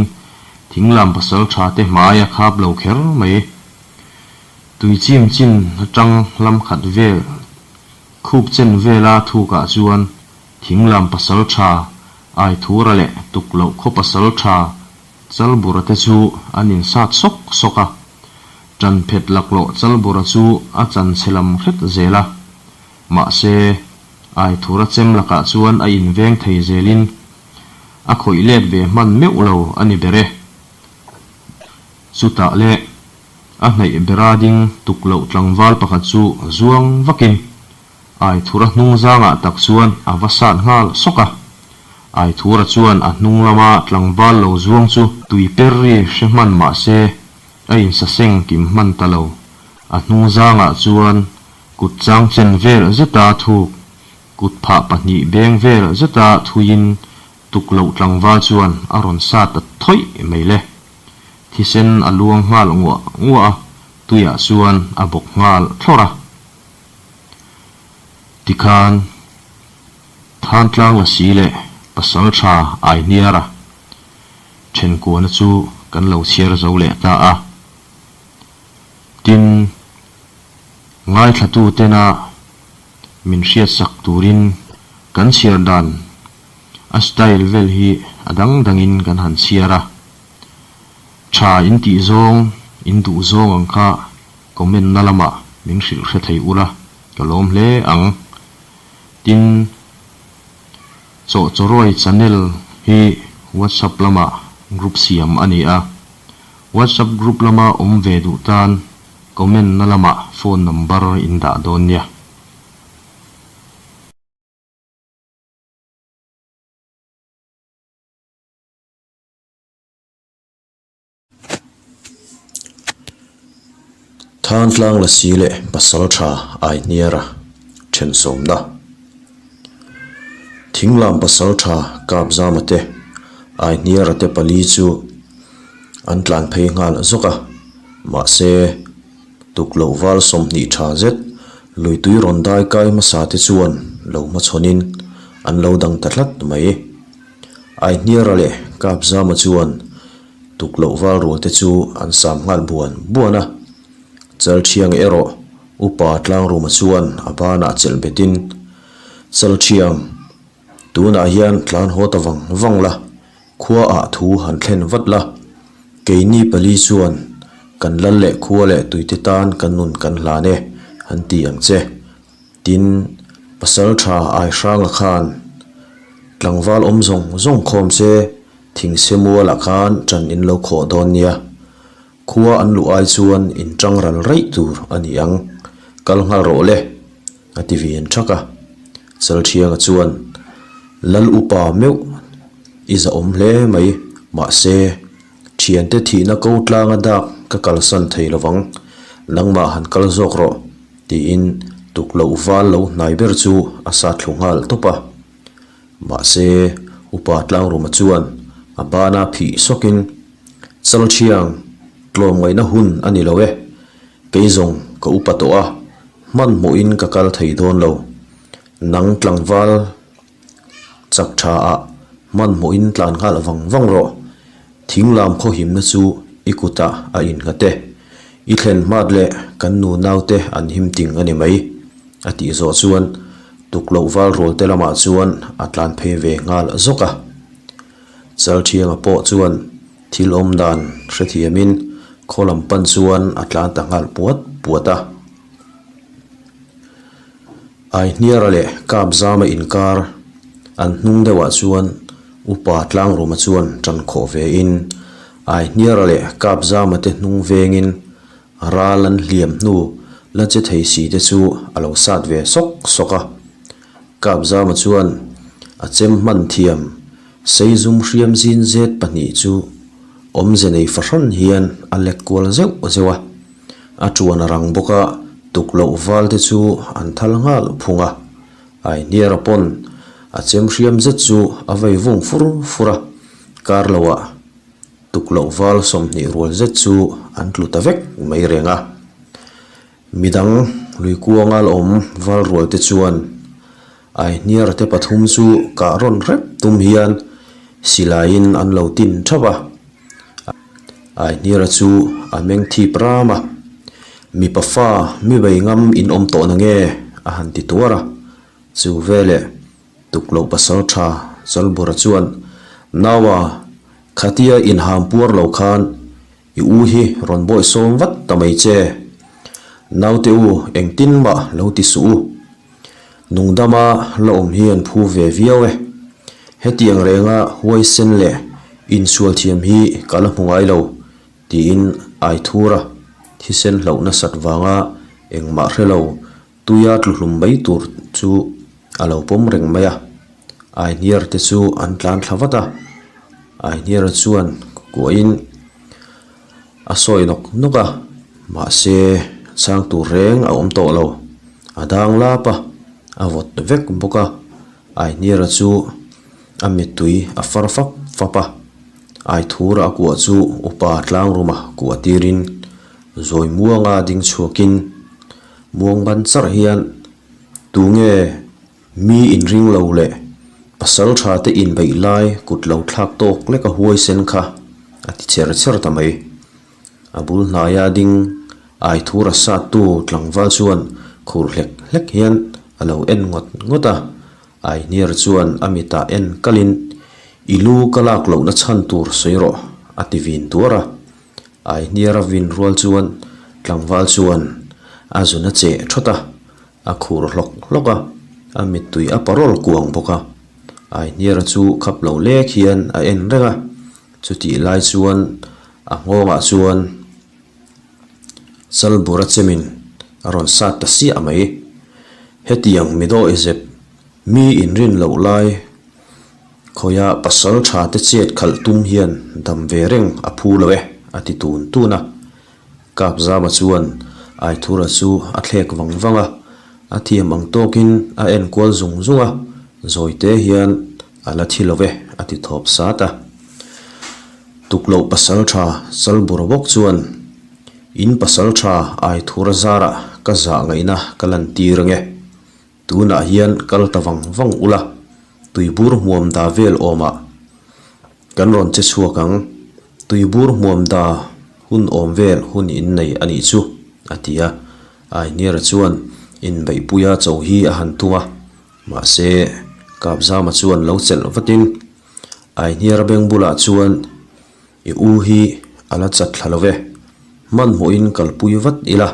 thinglam pasal tha te hmai a khap lo kher mai. Tui chim chin atang hlam khat vel khup chen vela thukah chuan thinglam pasal tha Aithura leh Tukloh khaw pasal tha Chalbura te chu an insat sawk sawk a. Tanphet laklawh Chalbura chu a chanchhe lam hret zel a. Mahse, Aithura chem lakah chuan a inveng thei zelin a khawih let ve hman meuh lo a ni ber e. Chutah leh a hnaih bera ding tuk loh tlangval pakhat chu zuang vakin Aithura hnung zangah tak chuan a va sat nghal sawk a. Aithura chuan a hnung lama tlangval lo zuang chu tui per ri hre hman mah se a insaseng kim hman ta lo. A hnung zangah chuan Kut chang chen vel zeta thuk, kut phah pahnih beng vel zeta thuiin tuk loh tlangval chuan a rawn sa ta thawih mai le. Thisen a luang nghal nguah nguah a, tuiah chuan a bawk nghal thlawrh a. Tikhan, Thantlang Lasi leh Pasal Tha Aihniara thenkuana chu kan lo chhiar zo leh ta a. Tin, Ngaithlatu tena min hriatsak turin kan chhiar dan a style vel hi a dang dangin kan han chhiar a. Tha in tih zawng, in duh zawng ang kha comment na lamah min hrilh hre thei ula ka lawm hle ang. Tin, Chawhchawrawi channel hi WhatsApp lamah group siam a ni a. WhatsApp group lama awm ve duh tan Comment na lamah phone number in dah dawn nia. Thantlang Lasi leh Pasal Tha Aihniara thensawmna Thinglam Pasal Tha Kapzama te Aihniara te pali chu an tlan phei nghal zawk a, mahse tukloh val 20 tha zet lui tui rawn dai kai hmasa te chuan lo hmachhawnin an lo dang ta tlat mai. Aihniara leh Kapzama chuan tukloh val rual te chu an sam nghal buan buan a, Chalthiang erawh upa Tlangruma chuan a banah chelh betin, Chalthiang, tunah hian tlan haw ta vang vang la, Khua ah thu han thlen vat la, keini pali chuan kan lal leh khua leh tuite tan kan nun kan hlan e, han ti ang che. Tin, pasal tha Aihranga khan tlangval awm zawng zawng khawm se thingse mualah khan ṭan in lo khawh dawn nia. Khua an luh ai chuan in ṭang ral raih tur a ni ang. Kal nghal rawh le. A ti ve an thak a. Chalthianga chuan, Lal upa meuh i zahawm hle mai, mahse, thiante thihna ko tlanga dak ka kalsan thei lovang, nangmah han kal zawk rawh, tiin tukloh val lo hnai ber chu a sat thlu nghal tawp a. Mahse, upa Tlangruma chuan a bana phih sawkin, Chalthiang, tlawmngaihna hun a ni lo e, kei zawng ka upa tawh a, Hmanhmawhin ka kal thei dawn lo. Nang tlangval chak tha ah hmanhmawhin tlan nghal vang vang rawh. Thing lam khawhimna chu i kutah a innghat e. I thlen hmat leh kan nu naute an him ting a ni mai, a tih zawh chuan tukloh val rual te lamah chuan a tlan phei ve nghal zawk a. Chalthianga pawh chuan thil awm dan hrethiamin khaw lam pan chuan a tlan ta nghal puat puat a. Aihniara leh Kapzama inkar an hnung deuhah chuan Upa Tlangruma chuan tan khawh vein Aihniara leh Kapzama te hnung vengin ral an hliam hnu la che thei si te chu a lo sat ve sawk sawk a. Kapzama chuan a chem hman thiam Seizum hriam zin zet pahnih chu awmze nei fahran hian a lek kual zeuh zeuh a. A tuan a rang bawk a, tukloh val te chu an thal nghal phung a. Aihniara pawn a chem hriam zet chu a vei vung fur fur a, kar loah tukloh val 20 rual zet chu an tlu ta vek mai reng a. Midang lui kuanga la awm val rual te chuan Aihniara te pathum chu kah rawn rep tum hian silaiin an lo tin thap a. Aihniara chu a meng thip ram a, Mipa fa mi bei ngam in awm tawh na nge? a han ti tuar a. Chu veleh tukloh pasal tha Chalbura chuan, Naua, khatia inham puar lo khan I u hi rawn bawih sawm vat ta mai che. Naute u engtin mah lo ti suh u. Nungdama la awm hi an phu ve viau e. Hetiang renga huaisen leh insual thiam hi ka la hmu ngai lo, tiin Aithura thisen hlauh nasat vanga engmah hre lo tuia tluhlum mai tur chu a lo pawm reng mai a. Aihniar te chu an tlan thla vat a, Aihniara chuan kuahin a sawi nawk nawk a, mahse chhang tur reng a awm tawh lo. A dang lap a, a vawt vek bawk a, Aihniara chu a mittui a far fap fap a, Aithura a kuah chu upa tlangruma kuah tirin zawi muanga ding chhuakin muang ban charh hian tunge Mi inring lo leh pasal tha te inbeih lai kut lo thlak tawk lek a huai sen kha a ti cher cher ta mai. A bul hnaia ding Aithur a sattu tlangval chuan khur hlek hlek hian a lo en ngawt ngawt a, Aihniar chuan a mitah en kalin I lu ka lak lohna chhan tur sawi rawh a ti vin tuar a. Aihniar a vin rual chuan tlangval chuan a zun a cheh thawt a, A khur hlawk hlawk a, a mittui a parawl kuang bawk a. Aihniara chu khap lo lek hian a en reng a, chutih lai chuan a nghawngah chuan Chalbura chemin a rawn sat ta siah mai. Hetiang midawi zep mi inrin loh lai khawia pasal tha te chet khalh tum hian dam ve reng a phu lo e, a ti tun tun a. Kapzama chuan Aithura chu a thlek vang vang a, a thiam ang tawkin a en kual zung zung a, zawite hian a la thi lo ve a ti thawp sat a. Tukloh pasal tha Chalbura bawk chuan, In pasal tha Aithura zarah ka zah ngaihna ka lan tir ange. Tunah hian kal ta vang vang ula, tuibur hmuam da vel awmah kan rawn che chhuak ang. Tuibur hmuam da hun awm vel hun in nei a nih chu, a ti a. Aihniara chuan inbeihpuia cho hi a han tum a, mahse Kapzama chuan lo chelh vatin Aihniara beng bulah chuan, I u hi a la chat thla lo ve, hmanhmawhin kalpui vat ila,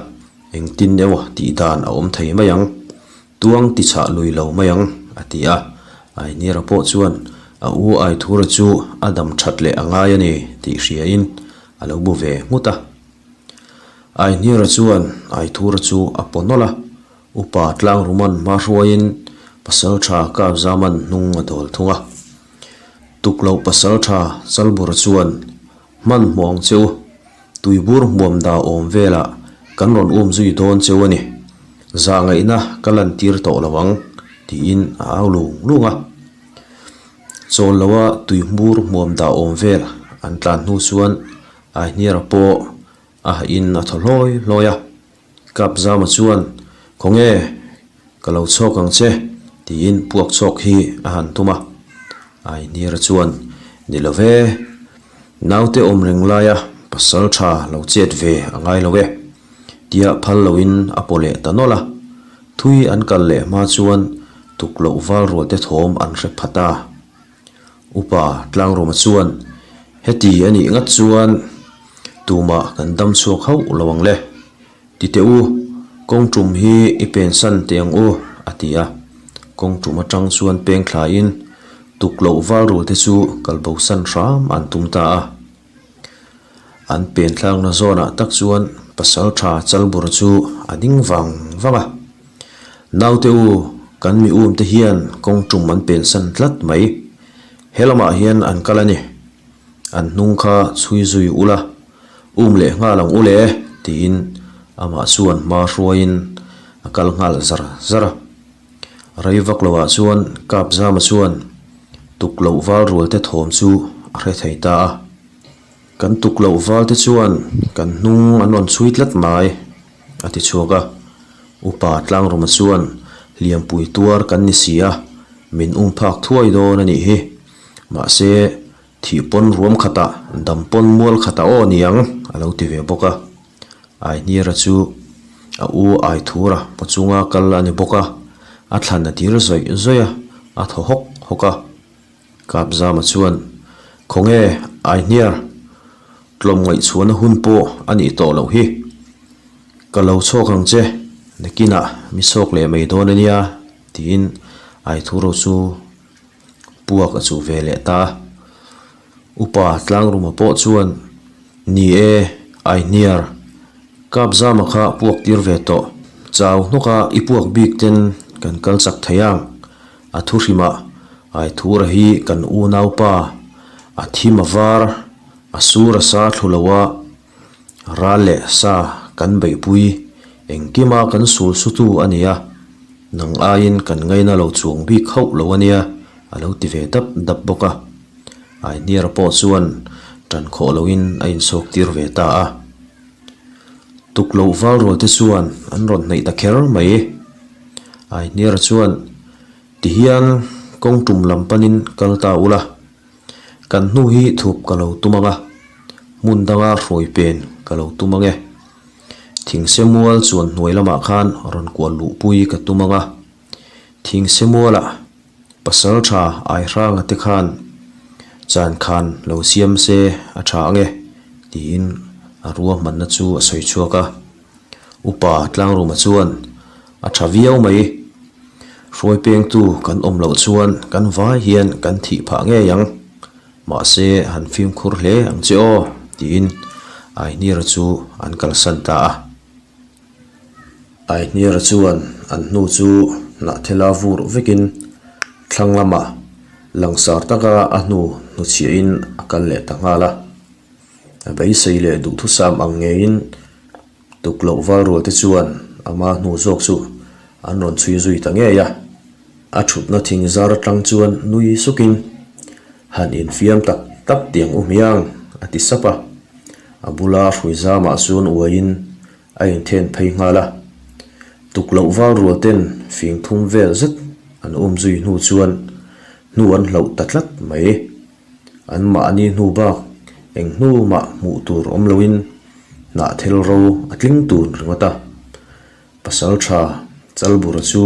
engtin emaw tih dan a awm thei mai ang, tuang ti chhah lui lo mai ang, a ti a. Ainira pawh chuan a u Aithura chu a dam that leh a ngai a ni tih hriain a lo bu ve nghut a. Ainira chuan Aithura chu a paw nawlh a. Upa Tlangruman hma hruaiin Pasaltha Kapzaman hnung a dawl thung a. Tukloh Pasaltha Chalbura chuan Hmanhmawh ang che u, tuibur hmuam dah awm velah kan rawn um zui dawn cheu a ni. Zahngaihna ka lantir tawh lo ang, tiin a au lung lung a. Chawl loa tuihmur hmuam dah awm vel an tlan hnu chuan Aihniara pawh a hahin a thaw hlawi hlawi a. Kapzama chuan, Khawnge, ka lo chhawk ang che, tiin puak chhawk hi a han tum a. Aihniara chuan, Ni lo ve, naute awm reng laia pasal tha lo chet ve a ngai lo e, tia phal loin a paw leh ta nawlh a. Thui an kal leh hma chuan tukloh val rualte thawm an hre phat a. Upa Tlangruma chuan, Heti a nih ngat chuan tumah kan dam chhuak hauh lo ang le. Ti teh u, kawng tum hi i pensan teh ang u, a ti a. Kawng tum atang chuan peng thlaiin tukloh val rualte chu kalbosan hram an tum ta a. An pen thlakna zawnah tak chuan pasal tha Chalbura chu a ding vang vang a. Naute u, kan mi um te hian kawng tum an pensan tlat mai. He lamah hian an kal a ni. An hnung kha chhui zui ula, um leh nghal ang u le, tiin amah chuan hma hruaiin a kal nghal zar zar a. Rei vak loah chuan Kapzama chuan tuk loh val rual te thawm chu a hre thei ta a. Kan tuk loh val te chuan kan hnung an rawn chhui tlat mai, a ti chhuak a. Upa Tlangruma chuan hliampui tuar kan ni si a, min um phak thuai dawn a nih hi. Mahse, thih pawn ruam khatah, dam pawn mual khatah aw niang, a lo ti ve bawk a. Aihniara chu a u Aithura paw chunga kal a ni bawk a, a thlan a tir zawih zawih a, a thaw hawk hawk a. Kapzama chuan, Khawnge Aihniar, tlawm ngaihchhuahna hun pawh a nih tawh loh hi. Ka lo chhawk ang che, nakinah mi chhawk leh mai dawn a nia, tiin Aithura chu puak a chuh ve leh ta a. Upa Tlangruma pawh chuan, Ni e, Aihniar, Kapzama kha puak tir ve tawh. Chau hnawka i puak bik ten kan kal chak thei ang. A thu hrimah Aithura hi kan unaupa, a thim a var, a sur a sa thlu lo a, ral leh sa kan beihpui, engkima kan sul sutu a ni a, nang aiin kan ngaina lo chuang bik hauh lo a nia, a lo ti ve dap dap bawk a. Aihniara pawh chuan tan khawh loin a insawk tir ve ta a. Tukloh val rual te chuan an rawn hnaih ta kher mai. Aihniara chuan, Tihian kawng tum lam panin kal ta ula, kan hnu hi thup ka lo tum ang a, hmun danga hruai pen ka lo tum ang e. Thingse mual chuan hnuai lamah khan rawn kual luhpui ka tum ang a, thingse mualah Pasal tha Aihranga te khan chan khan lo siam se a tha ange tiin a ruahmanna chu a sawi chhuak a. Upa Tlangruma chuan a tha viau mai. Hruai pengtu kan awm loh chuan kan vai hian kan thih phah ngei ang. Mahse han fimkhur hle ang che aw tiin Aihnira chu an kalsan ta a. Aihniara chuan an hnu chu hnahthela vur vekin thlang lamah langsar taka a hnu hnuchhiahin a kal leh ta nghal a. A beisei leh duhthusam ang ngeiin tukloh val rual te chuan ama hnu zawk chu an rawn chhui zui ta ngei a. A thutna thing zar atang chuan nui sukin, Han infiam tak tak tiang u hmiang, a ti sap a. A bula hrui zamah chuan uaiin a inthen phei nghal a. Tukloh val rual ten fing thum vel zet an um zui hnu chuan hnu an hloh ta tlat mai. An mahni hnu bak eng hnu mah hmuh tur awm loin hnahthel ro a tling tun ringawt a. Pasal tha Chalbura chu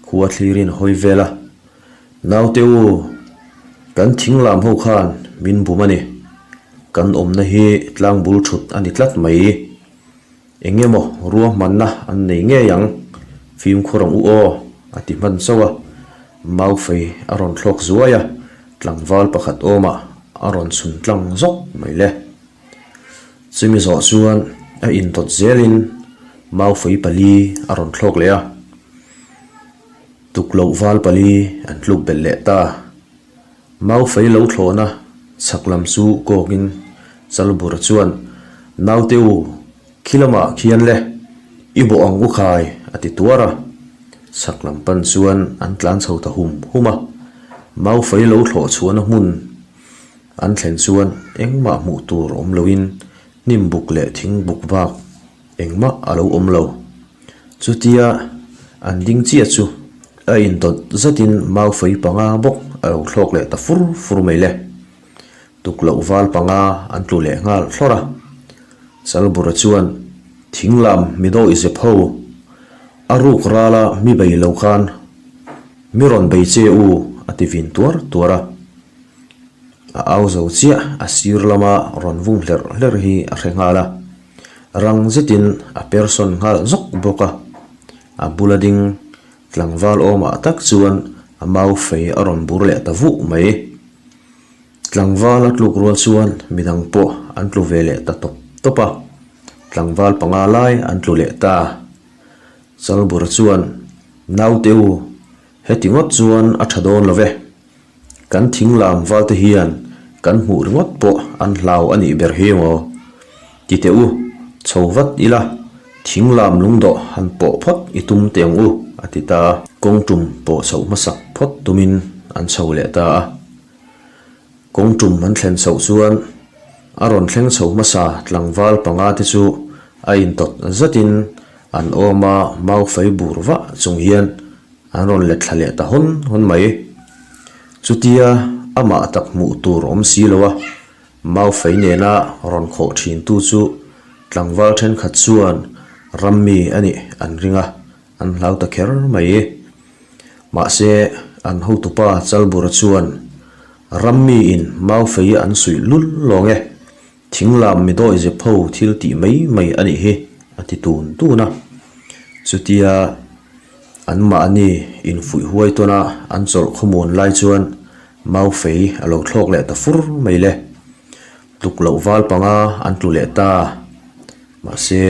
khua thlirin a hawi vel a, Naute u, kan thing lam ho khan min bum a ni. Kan awmna hi tlang bul thut a ni tlat mai. Eng emaw ruahmanna an nei ngei ang, fimkhur ang u aw, a ti hman chauh a. Maufei a rawn thlawk zuai a, tlangval pakhat awmah a rawn chhun tlang zawk mai le. Chumi zawh chuan a indawt zelin maufei pali a rawn thlawk leh a. Tukloh val pali an tluk belh leh ta. Maufei lo thlawhna chhak lam chu kawkin Chalbura chuan, Naute u, khi lamah khian le, i bawh ang u khai, a ti tuar a. Chhak lam pan chuan an tlan chho ta hum hum a. Maufei lo thlawh chhuahna hmun an thlen chuan engmah hmuh tur awm loin hnim buk leh thing buk bak Engmah a lo awm lo. Chutia an ding chiah chu a indawt zatin maufei panga bawk a lo thlawk leh ta fur fur mai le. Tukloh val panga an tlu leh nghal thlawr a. Chalbura chuan thing lam mi dawih zep ho a ruk rala mi bei lo khan mi rawn bei che u a ti vin tuar tuar a. A au zo chiah a sir lama rawn vung hlerh hlerh hi a hre nghal a. Rang zetin a person nghal zawk bawk a, a bula ding tlangval awmah tak chuan a mau fei a rawn bur leh ta vuh mai. Tlangval a tluk rual chuan midang pawh an tlu ve leh ta tawp tawp a, tlangval panga lai an tlu leh ta. Chalbura chuan, Naute u, heti ngawt chuan a tha dawn lo ve. Kan thing lam val te hian kan hmuh ringawt pawh an hlau a nih ber hi maw? Ti teh u, chho vat ila, thing lam lungdawh han pawh phawt i tum teh ang u, a ti ta a. Kawng tum pawh chhoh hmasak phawt tumin an chho leh ta a. Kawng tum an thlen chhoh chuan a rawn thleng chho hmasa tlangval panga te chu a intawt zatin an awm a, mau fei bur vah chung hian An rawn let thla leh ta hawn hawn mai. Chutia amah tak hmuh tur awm si lo a, Maufei nena rawn khawh thintu chu tlangval thenkhat chuan rammi a nih an ring a, an hlau ta kher mai. Mahse, an hotupa Chalbura chuan rammiin Maufei an suih lul lawng e, Thinglam mi dawi zep ho thil tih mai mai a nih hi, a ti tun tun a. Chutia anmahni infuih huai tawna an chawlh khawmuan lai chuan Maufei a lo thlawk leh ta fur mai le. Tluk loh val panga an tlu leh ta. Mahse,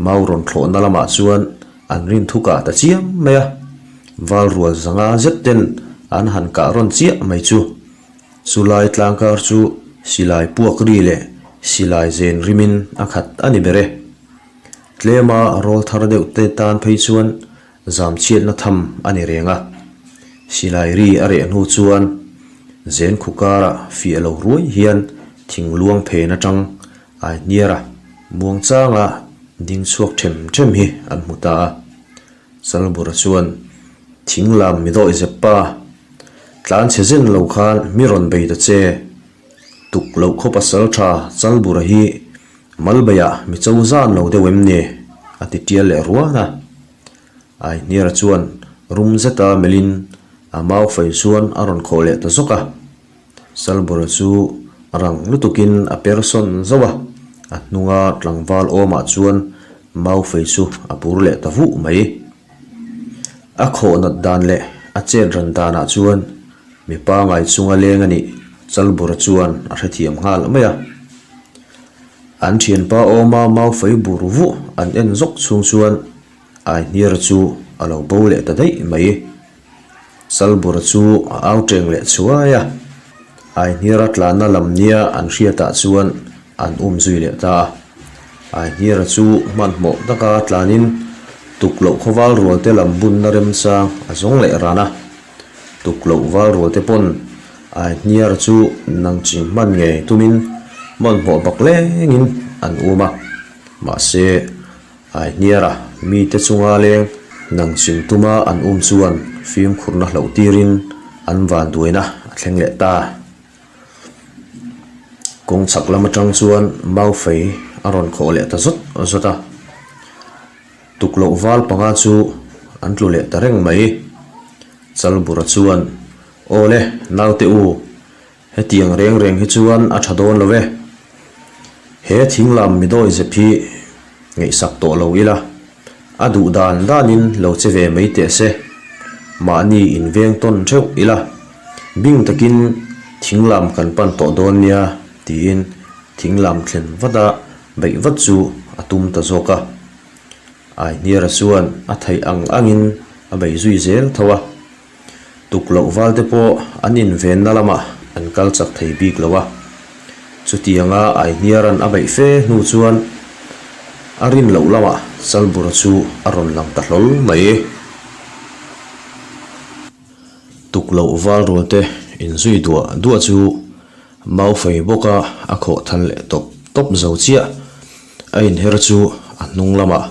Mau rawn thlawhna lamah chuan an rin thukah ta chiam mai a. Val rual zanga zet ten an han kah rawn chiah mai chu. Chulai tlangkar chu silai puak ri leh silai zen rimin a khat a ni ber e. Tlema rawl thar deuh te tan phei chuan zam chhiatna tham a ni reng a. Silai ri a reh hnu chuan zen khu karah fiah lo ruai hian thing luang phen atang ai hniar a, muang changa ding chhuak them them hi an hmu ta a. Chalbura chuan thing lam mi dawih zep pa, tlan chhe zen lo khan mi rawn bei ta che. Tuk loh khaw pasal tha Chalbura hi Malbeiah mi cho zan lo deuh em ni? a ti tial leh ruan a. Aihniara chuan rum zeta melhin a mau fei chuan a rawn khawh leh ta zawk a. Chalbura chu rang lutukin a per sawn zauh a, a hnunga tlangval awmah chuan Maufei chu a bur leh ta vuh mai. A khawh nat dan leh a chet ran danah chuan mi pangai chunga leng a nih Chalbura chuan a hrethiam nghal mai a. An thianpa awma Maufei bur vuh an en zawk chhung chuan Aihniara chu a lo bo leh ta daih mai. Chalbura chu a au teng leh chhuai a, Aihniara tlanna lam nia an hriatah chuan an um zui leh ta a. Aihniara chu hmanhmawh taka tlanin tukloh khawval rualte lam bunna remchang a zawng leh ran a. Tukloh val rualte pawn Aihniara chu nang ching hman ngei tumin hmanhmawh bak lengin an um a, mahse, Aihniara mite chunga leng nang ching tuma an um chuan fimkhurna hloh tirin an vanduaina a thleng leh ta. Kawng chhak lam atang chuan Maufei a rawn khawh leh ta zawt zawt a, tukloh val panga chu an tlu leh ta reng mai. Chalbura chuan, Aw le, naute u, Hetiang reng reng hi chuan a tha dawn lo e. He thing lam mi dawi zep hi ngaihsak tawh lo ila, a duh dan danin lo che ve mai teh se. Mahni inveng tawn theuh ila, bing takin thing lam kan pan tawh dawn nia tiin thing lam thlen vat a beih vat chu a tum ta zawk a. Aihniara chuan a theih ang angin. A bei zui zel tho a. Tukloh val te pawh an invenna lamah an kal chak thei bik lo a. Chutianga Aihniara'n a beih fe hnu chuan a rin loh lamah Chalbura chu a rawn lang ta hlawl mai. Tukloh val rual te inzui duah duah chu Maufei bawka a khawh than leh tawp tawp zo chiah. A inher chu a hnung lamah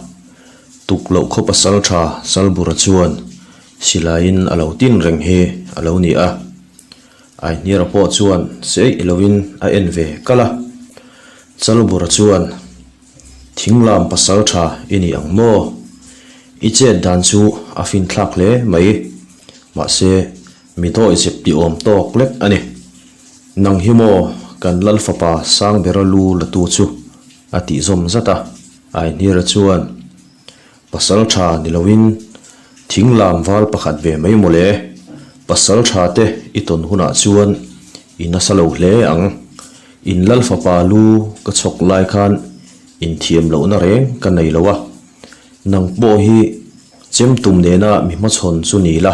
Tukloh khaw pasal tha Chalbura chuan Silaiin a lo tin reng hi a lo ni a, Aihniara pawh chuan seih loin a en ve kal a. Chalbura chuan, Thinglam pasal tha i ni ang maw? I chet dan chu a finthlak hle mai, mahse mi dawihzep ti awm tawk lek a ni. Nang hi maw kan Lal fapa Sangbera lu la tu chu a tih zawm zat a. Aihniara chuan, Pasal tha ni loin thing lam val pakhat ve mai mawle. Pasal tha te i tawn hunah chuan i nasa lo hle ang. In lal fapa lu ka chhawk lai khan inthiam lohna reng ka nei lo a. Nang pawh hi chem tum nena mi hmachhawn chu ni la,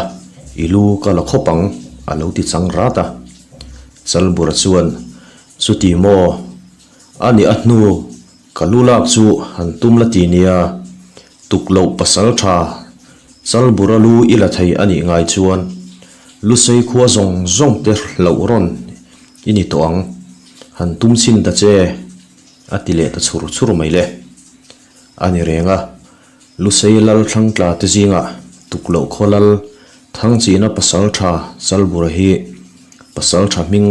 i lu ka la khawp ang, a lo ti chang rat a. Chalbura chuan, Chuti maw? A nih a hnu Ka lu lak chu han tum la ti nia, tuk loh pasal tha Chalbura lu i la thei a nih ngai chuan Lusei khua zawng zawng te hlauh rawn i ni tawh ang, han tum chhin ta che, a ti leh ta chhur chhur mai le. A ni reng a, Lusei lal thlangtla te zingah tuk loh khaw lal Thangchina pasal tha Chalbura hi pasal tha hming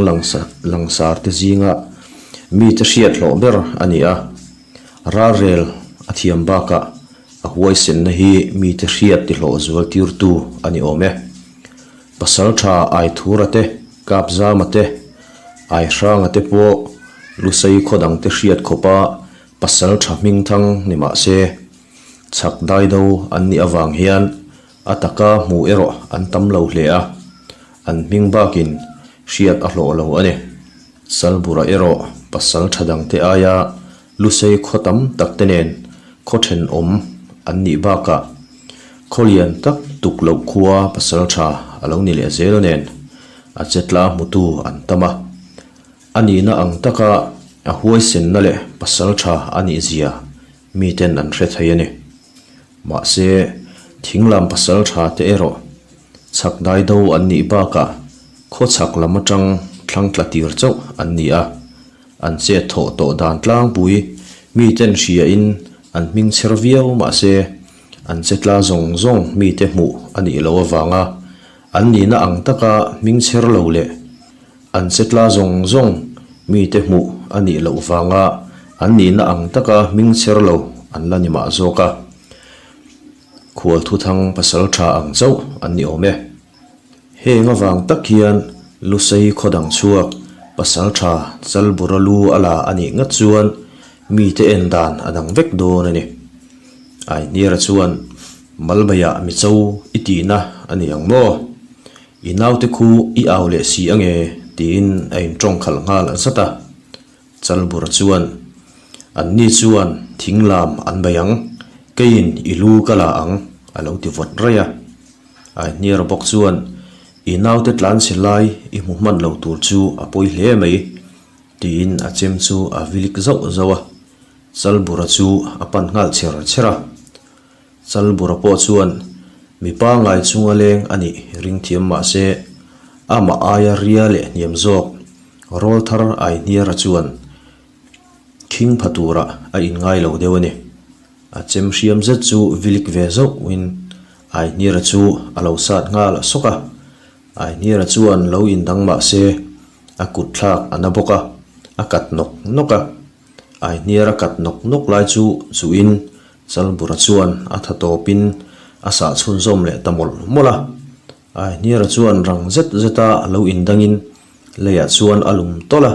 langsar te zinga mite hriat hlawh ber a ni a, ralrel a thiam bakah a huaisenna hi mite hriat ti hlawh zual tirtu a ni awm e. Pasal tha Aithura te, Kapzama te, Aihranga te pawh Lusei khaw dangte hriat khawpa pasal tha hming thang ni mah se, chhak daido an nih avang hian A taka hmuh erawh an tam lo hle a, an hming bakin hriat a hlawh lo a ni. Salbura erawh pasal tha dangte aia Lusei khaw tam tak te nen khaw thenawm an nih bakah khaw lian tak tuk loh khua pasal tha a lo ni leh zel nen a che tla hmutu an tam a. A nihna ang taka a huaisenna leh pasal tha a nih zia miten an hre thei a ni. Mahse, thinglam pasal tha te erawh chhak dai do an nih bakah khaw chhak lam atang thlang tla tir chauh an ni a, an chet thawh tawh dan tlangpui miten hriain an hming chher viau mahse an che tla zawng zawng mite hmuh a nih loh avanga an nihna ang taka hming chher lo leh An che tla zawng zawng mite hmuh a nih loh vanga an nihna ang taka hming chher lo an la ni mah zawk a, khual thuthang pasal tha ang chauh an ni awm e. Heng avang tak hian Lusei khaw dang chhuak pasal tha Chalbura lu a la a nih ngat chuan mite en dan a dang vek dawn a ni. Aihniara chuan Malbaiah micho i tihna a ni ang maw? I naute khu i au leh si ange tiin a intawng khalh nghal zat a. Chalbura chuan, Anni chuan thing lam an bei ang, keiin i lu ka la ang a lo ti vawt raih a. Aihniara bawk chuan, I naute tlanchhe lai i hmu hman lo tur chu a pawi hle mai tiin a chem chu a vilik zauh zauh a. Chalbura chu a pan nghal chher chher a. Chalbura pawh chuan mi pangngai chunga leng a nih ring thiam mah se, amah aia ria leh hniam zawk Rawlthar Aihniara chuan khing pha turah a inngai lo deuh a ni. A chem hriam zet chu vilik ve zauhin Aihniara chu a lo sat nghal sawk a. Aihniara chuan lo indang mah se a kut thlak a na bawk a, a kat nawk nawk a. Aihniara kat nawk nawk lai chu chuhin Chalbura chuan a tha tawpin a sah chhunzawm leh ta mawlh mawlh a. Aihniara chuan rang zet zeta a lo indangin leiah chuan a lum tawlh a,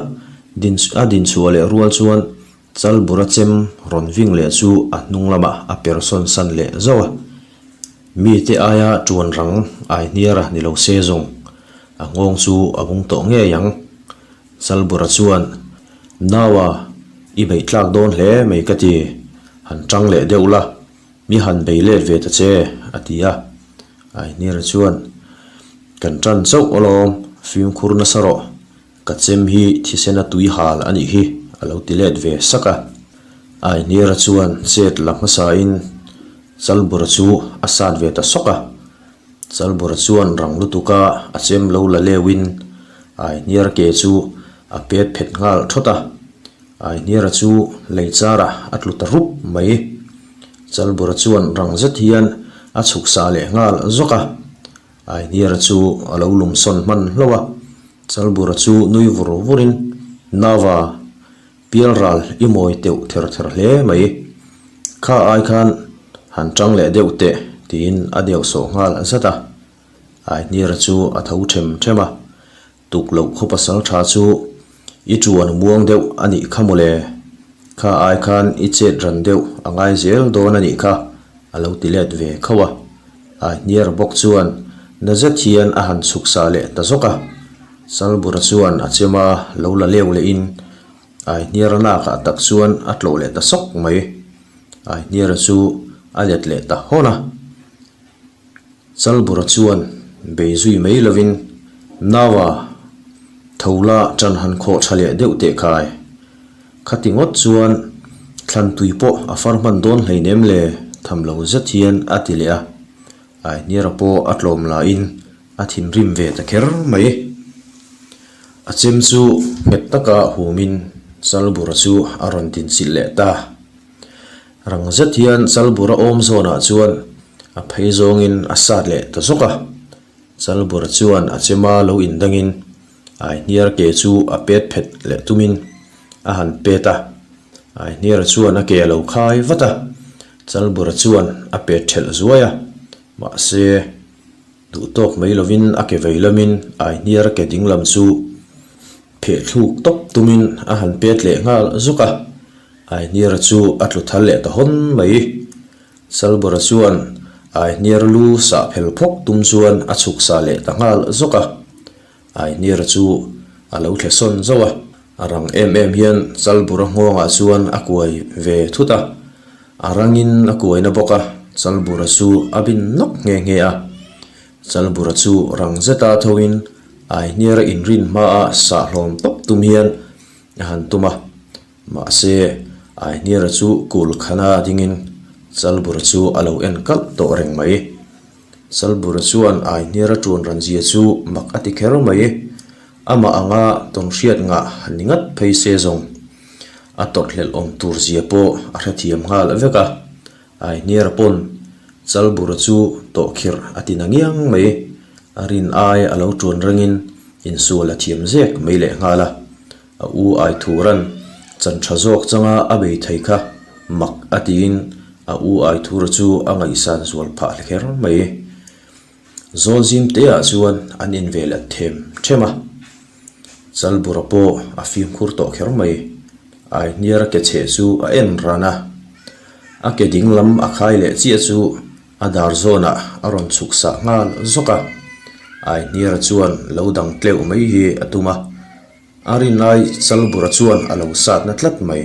din a dinchhuah leh rual chuan Chalbura chem rawn ving leh chu a hnung lamah a per sawn san leh zauh a. Mite aia tuan rang Aihniara ni lo se zawng a nghawng chu a bung tawh ngei ang. Chalbura chuan, Naua, i beih tlak dawn hle mai ka ti, han tang leh deuh la, mi han bei let ve ta che, a ti a. Aihniara chuan, Kan ṭan chauh alawm, fimkhur nasa rawh. Ka chem hi thisena tui hal a nih hi, a lo ti let ve sak a. Aihniara chuan chet la hmasain Chalbura chu a sat ve ta sawk a. Chalbura chuan rang lutuka a chem lo la leuhin Aihniara ke chu a pet phet nghal thawt a. Aihniara chu lei charah a tlu ta rup mai. Chalbura chuan rang zet hian a chhuk sah leh nghal zawk a. Aihniara chu a lo lum sawn hman hlauh a. Chalbura chu nui vur vurin, Nava, Pialral i mawi teuh ther ther hle mai. Kha ai khan han tang leh deuh teh tiin a deuh sawh nghal zat a. Aihniara chu a tho them them a. Tuk loh khaw pasal tha chu i tuan muang deuh a nih kha mawle. Kha ai khan i chet ran deuh a ngai zel dawn a nih kha a lo ti let ve khauh a. Aihniar bawk chuan na zet hian a han chhuk sa leh ta zawk a. Chalbura chuan a chem a, lo la leu lehin Aihniara lakah tak chuan a tlawh leh ta sawk mai. Aihniara chu a let leh ta hawn a. Chalbura chuan bei zui mai lovin, Naua, tho la ṭan han khawh ṭha leh deuh teh khai. Khati ngawt chuan thlan tui pawh a far hman dawn hleinem le, tham lo zet hian a ti leh a. Aihniara pawh a tlawm lahin a thinrim ve ta kher mai. A chem chu nghet taka humin Chalbura chu a rawn dinchilh leh ta. Rang zet hian Chalbura awm zawnah chuan a phei zawngin a sat leh ta zawk a. Chalbura chuan a chema lo indangin Aihniar ke chu a pet phet leh tumin a han pet a. Aihniara chuan a ke a lo khai vat a, Chalbura chuan a pet thelh zuai a. Mahse, duh tawk mai lovin a ke vei lamin Aihniara ke ding lam chu pheh thluk tawp tumin a han pet leh nghal zuk a. Aihniara chu a tlu thal leh ta hawn mai. Chalbura chuan Aihniara lu sah phel phawk tum chuan a chhuk sah leh ta nghal zawk a. Aihniara chu a lo thle sawn zauh a, a rang em em hian Chalbura nghawngah chuan a kuai ve thut a, a rangin a kuaina bawk a, Chalbura chu a bin nawk nghe nghe a. Chalbura chu rang zeta thoin Aihniara inrin hmaa sah hlawm tawp tum hian a han tum a. Mahse, Aihniara chu kul khana dingin Chalbura chu a lo en kalh tawh reng mai. Chalbura chuan Aihniara ṭuan ran zia chu mak a ti kher mai. Amah anga tawnhriat ngah han ni ngat phei se zawng a tawrhhlelh awm tur zia pawh a hrethiam nghal vek a. Aihniara pawn Chalbura chu tawhkhirh a ti na ngiang mai. A rin ai a lo ṭuan rengin insual a thiam zek mai lehnghal a. A u Aithuran chan tha zawk changa a bei thei kha mak a tiin a u Aithura chu a ngaihsan zual phah hle kher mai. Zawl zim te ah chuan an in ve let them them a, Chalbura pawh a fimkhur tawh kher mai. Aihniara ke chheh chu a en ran a, a ke ding lam a khai leh chiah chu a dar zawnah a rawn chhuk sah nghal zawk a. Aihniara chuan lo dang tleuh mai hi a tum a. A rinlai Chalbura chuan a lo sat na tlat mai.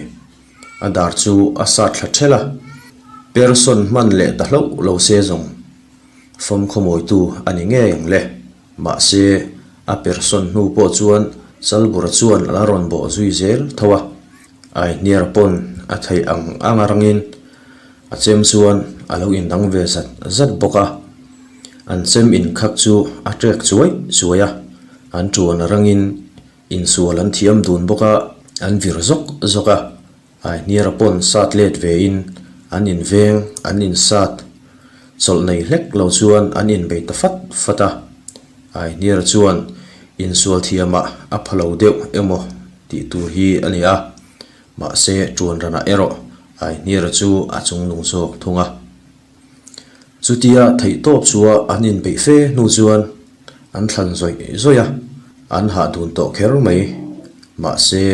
A dar chu a sat thla ṭhelh a, Person hman leh ta hlauh lo se zawng famkhawmawitu a ni ngei ang le. Mahse, a person hnu pawh chuan Chalbura chuan a la rawn bawh zui zel tho a. Aihniara pawn a theih ang ang a rangin a chem chuan a lo indang ve zat zat bawk a. An chem inkhak chu a ṭek chuai chuai a. An ṭuan a rangin insual an thiam dun bawk a, an vir zawk zawk a, Aihniara pawn sat let vein an inveng, an insat chawlh nei hlek lo chuan an inbei ta fat fat a. Aihniara chuan insual thiamah a pha lo deuh emaw tih tur hi a ni a, mahse ṭuan ranah erawh Aihniara chu a chungnung zawk thung a. Chutia theihtawp chua an inbeih fe hnu chuan an thlan zawih zawih a, an hah dun tawh kher mai. Mahse,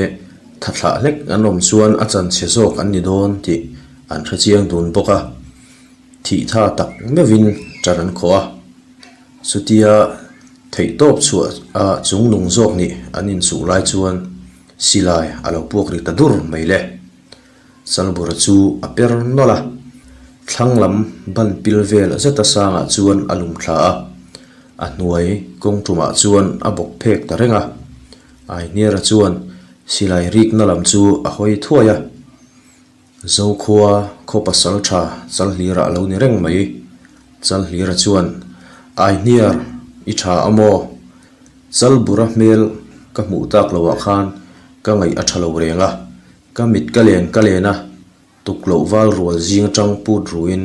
tha thlah hlek an awm chuan a chanchhe zawk an ni dawn tih an hrechiang dun bawk a, thih tha tak meuhin ṭan an khawh a. Chutia theihtawp chhuah a chungnung zawk nih an inchuh lai chuan silai a lo puak ri ta dur mai le. Chalbura chu a per nawlh a. Thlang lam ban pil vel zeta sangah chuan a lum thla a, a hnuai kawng tumah chuan a bawk phek ta reng a. Aihniara chuan silai rikna lam chu a hawi thuai a. Zokhua khaw pasal tha Chalhlira a lo ni reng mai. Chalhlira chuan, Aihniar, i tha a maw? Chalbura hmel ka hmuh tak loah khan ka ngaih a tha lo reng a, ka mit ka len ka len a, Tukloh val rual zing atang put ruin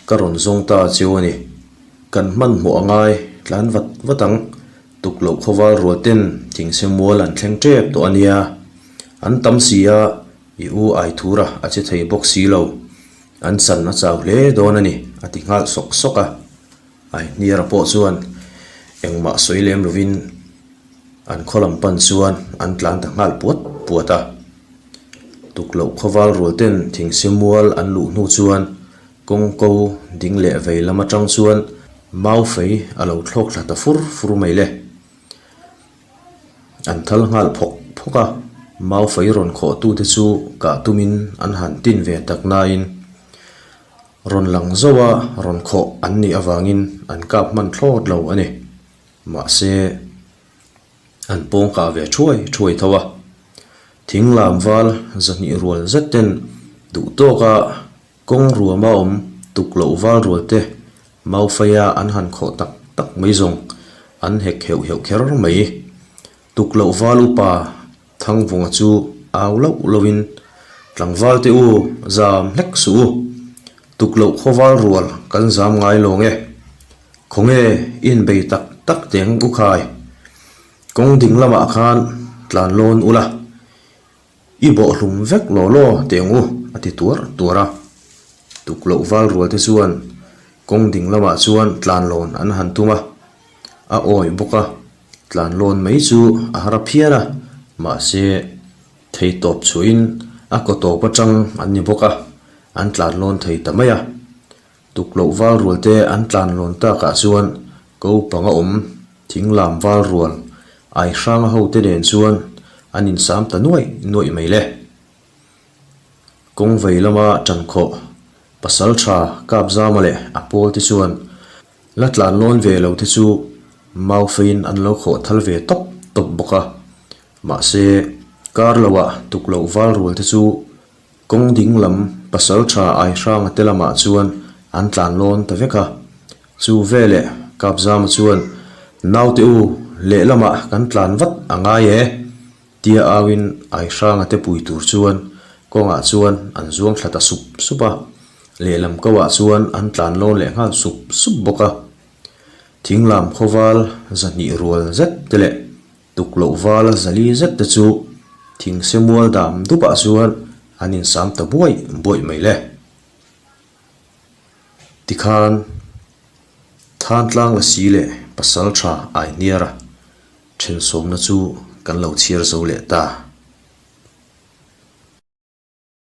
ka rawn zawng ta cheu a ni. Kan hmanhmawh a ngai tlan vat vat ang. Tukloh khaw val rual ten thingse mual an thleng tep tawh a nia. An tam si a, i u Aithura a che thei bawk si lo. An chan a chau hle dawn a ni, a ti nghal sawk sawk a. Aihniara pawh chuan engmah sawi lem lovin an khaw lam pan chuan an tlan ta nghal puat puat a. Tukloh khawval rual ten thingse mual an luh hnu chuan kawng ko ding leh vei lam atang chuan mau fei a lo thlawk thla ta fur fur mai le. An thal nghal phawk phawk a, mau fei rawn khawh tu te chu kah tumin an han tin ve tak nain rawn lang zauh a rawn khawh an nih avangin an kap hman thlawt lo a ni. Mahse. An pawng kah ve thuai thuai tho a. Thing lam val zahnih rual zet ten duh tawka kawng ruama awm tuk loh val rual te Maufeia an han khawh tak tak mai zawng an hek heuh heuh kher mai. Tuk loh val upa Thangvunga chu au loh lohin tlangval te u zam hlek suh u. Tuk loh khaw val rual kan zam ngai lawng e. Khawnge i inbei tak tak teng u khai? Kawng ding lamah khan tlan lawn ula, i bawhhlum vek law law teng u, a ti tuar tuar a. Tukloh val rual te chuan kawng ding lamah chuan tlan lawn an han tum a, a awi bawk a, tlan lawn mai chu a har a phian a, mahse thei tawp chhuahin a kaw tawp atang an ni bawk a, an tlan lawn thei ta mai a. Tukloh val rual te an tlan lawn takah chuan ko panga awm thing lam val rual ai hranga ho te nen chuan an insam ta nuaih nuaih mai le. Kawng vei lama ṭankhawh pasal ṭha Kapzama leh a pawl te chuan la tlan lawn ve lo te chu mau feiin an lo khawh thal ve tawp tawp bawk a. Mahse, kar loah tukloh val rual te chu Kawng ding lam pasal tha Aihranga te lamah chuan an tlan lawn ta vek a. Chu veleh Kapzama chuan, Naute u, lehlamah kan tlan vat a ngai e, tia auin Aihranga te pui tur chuan kawngah chuan an zuang thla ta sup sup a. Lehlam kauah chuan an tlan lawn leh nghal sup sup bawk a. Thinglam khawval zahnih rual zet te leh Tuk loh val zali zet te chu thingse mual dam dupah chuan an insam ta buaih buaih mai le. Tikhan Thantlang Lasi leh Pasaltha Aihniara thensawmna chu kan lo chhiar zo leh ta.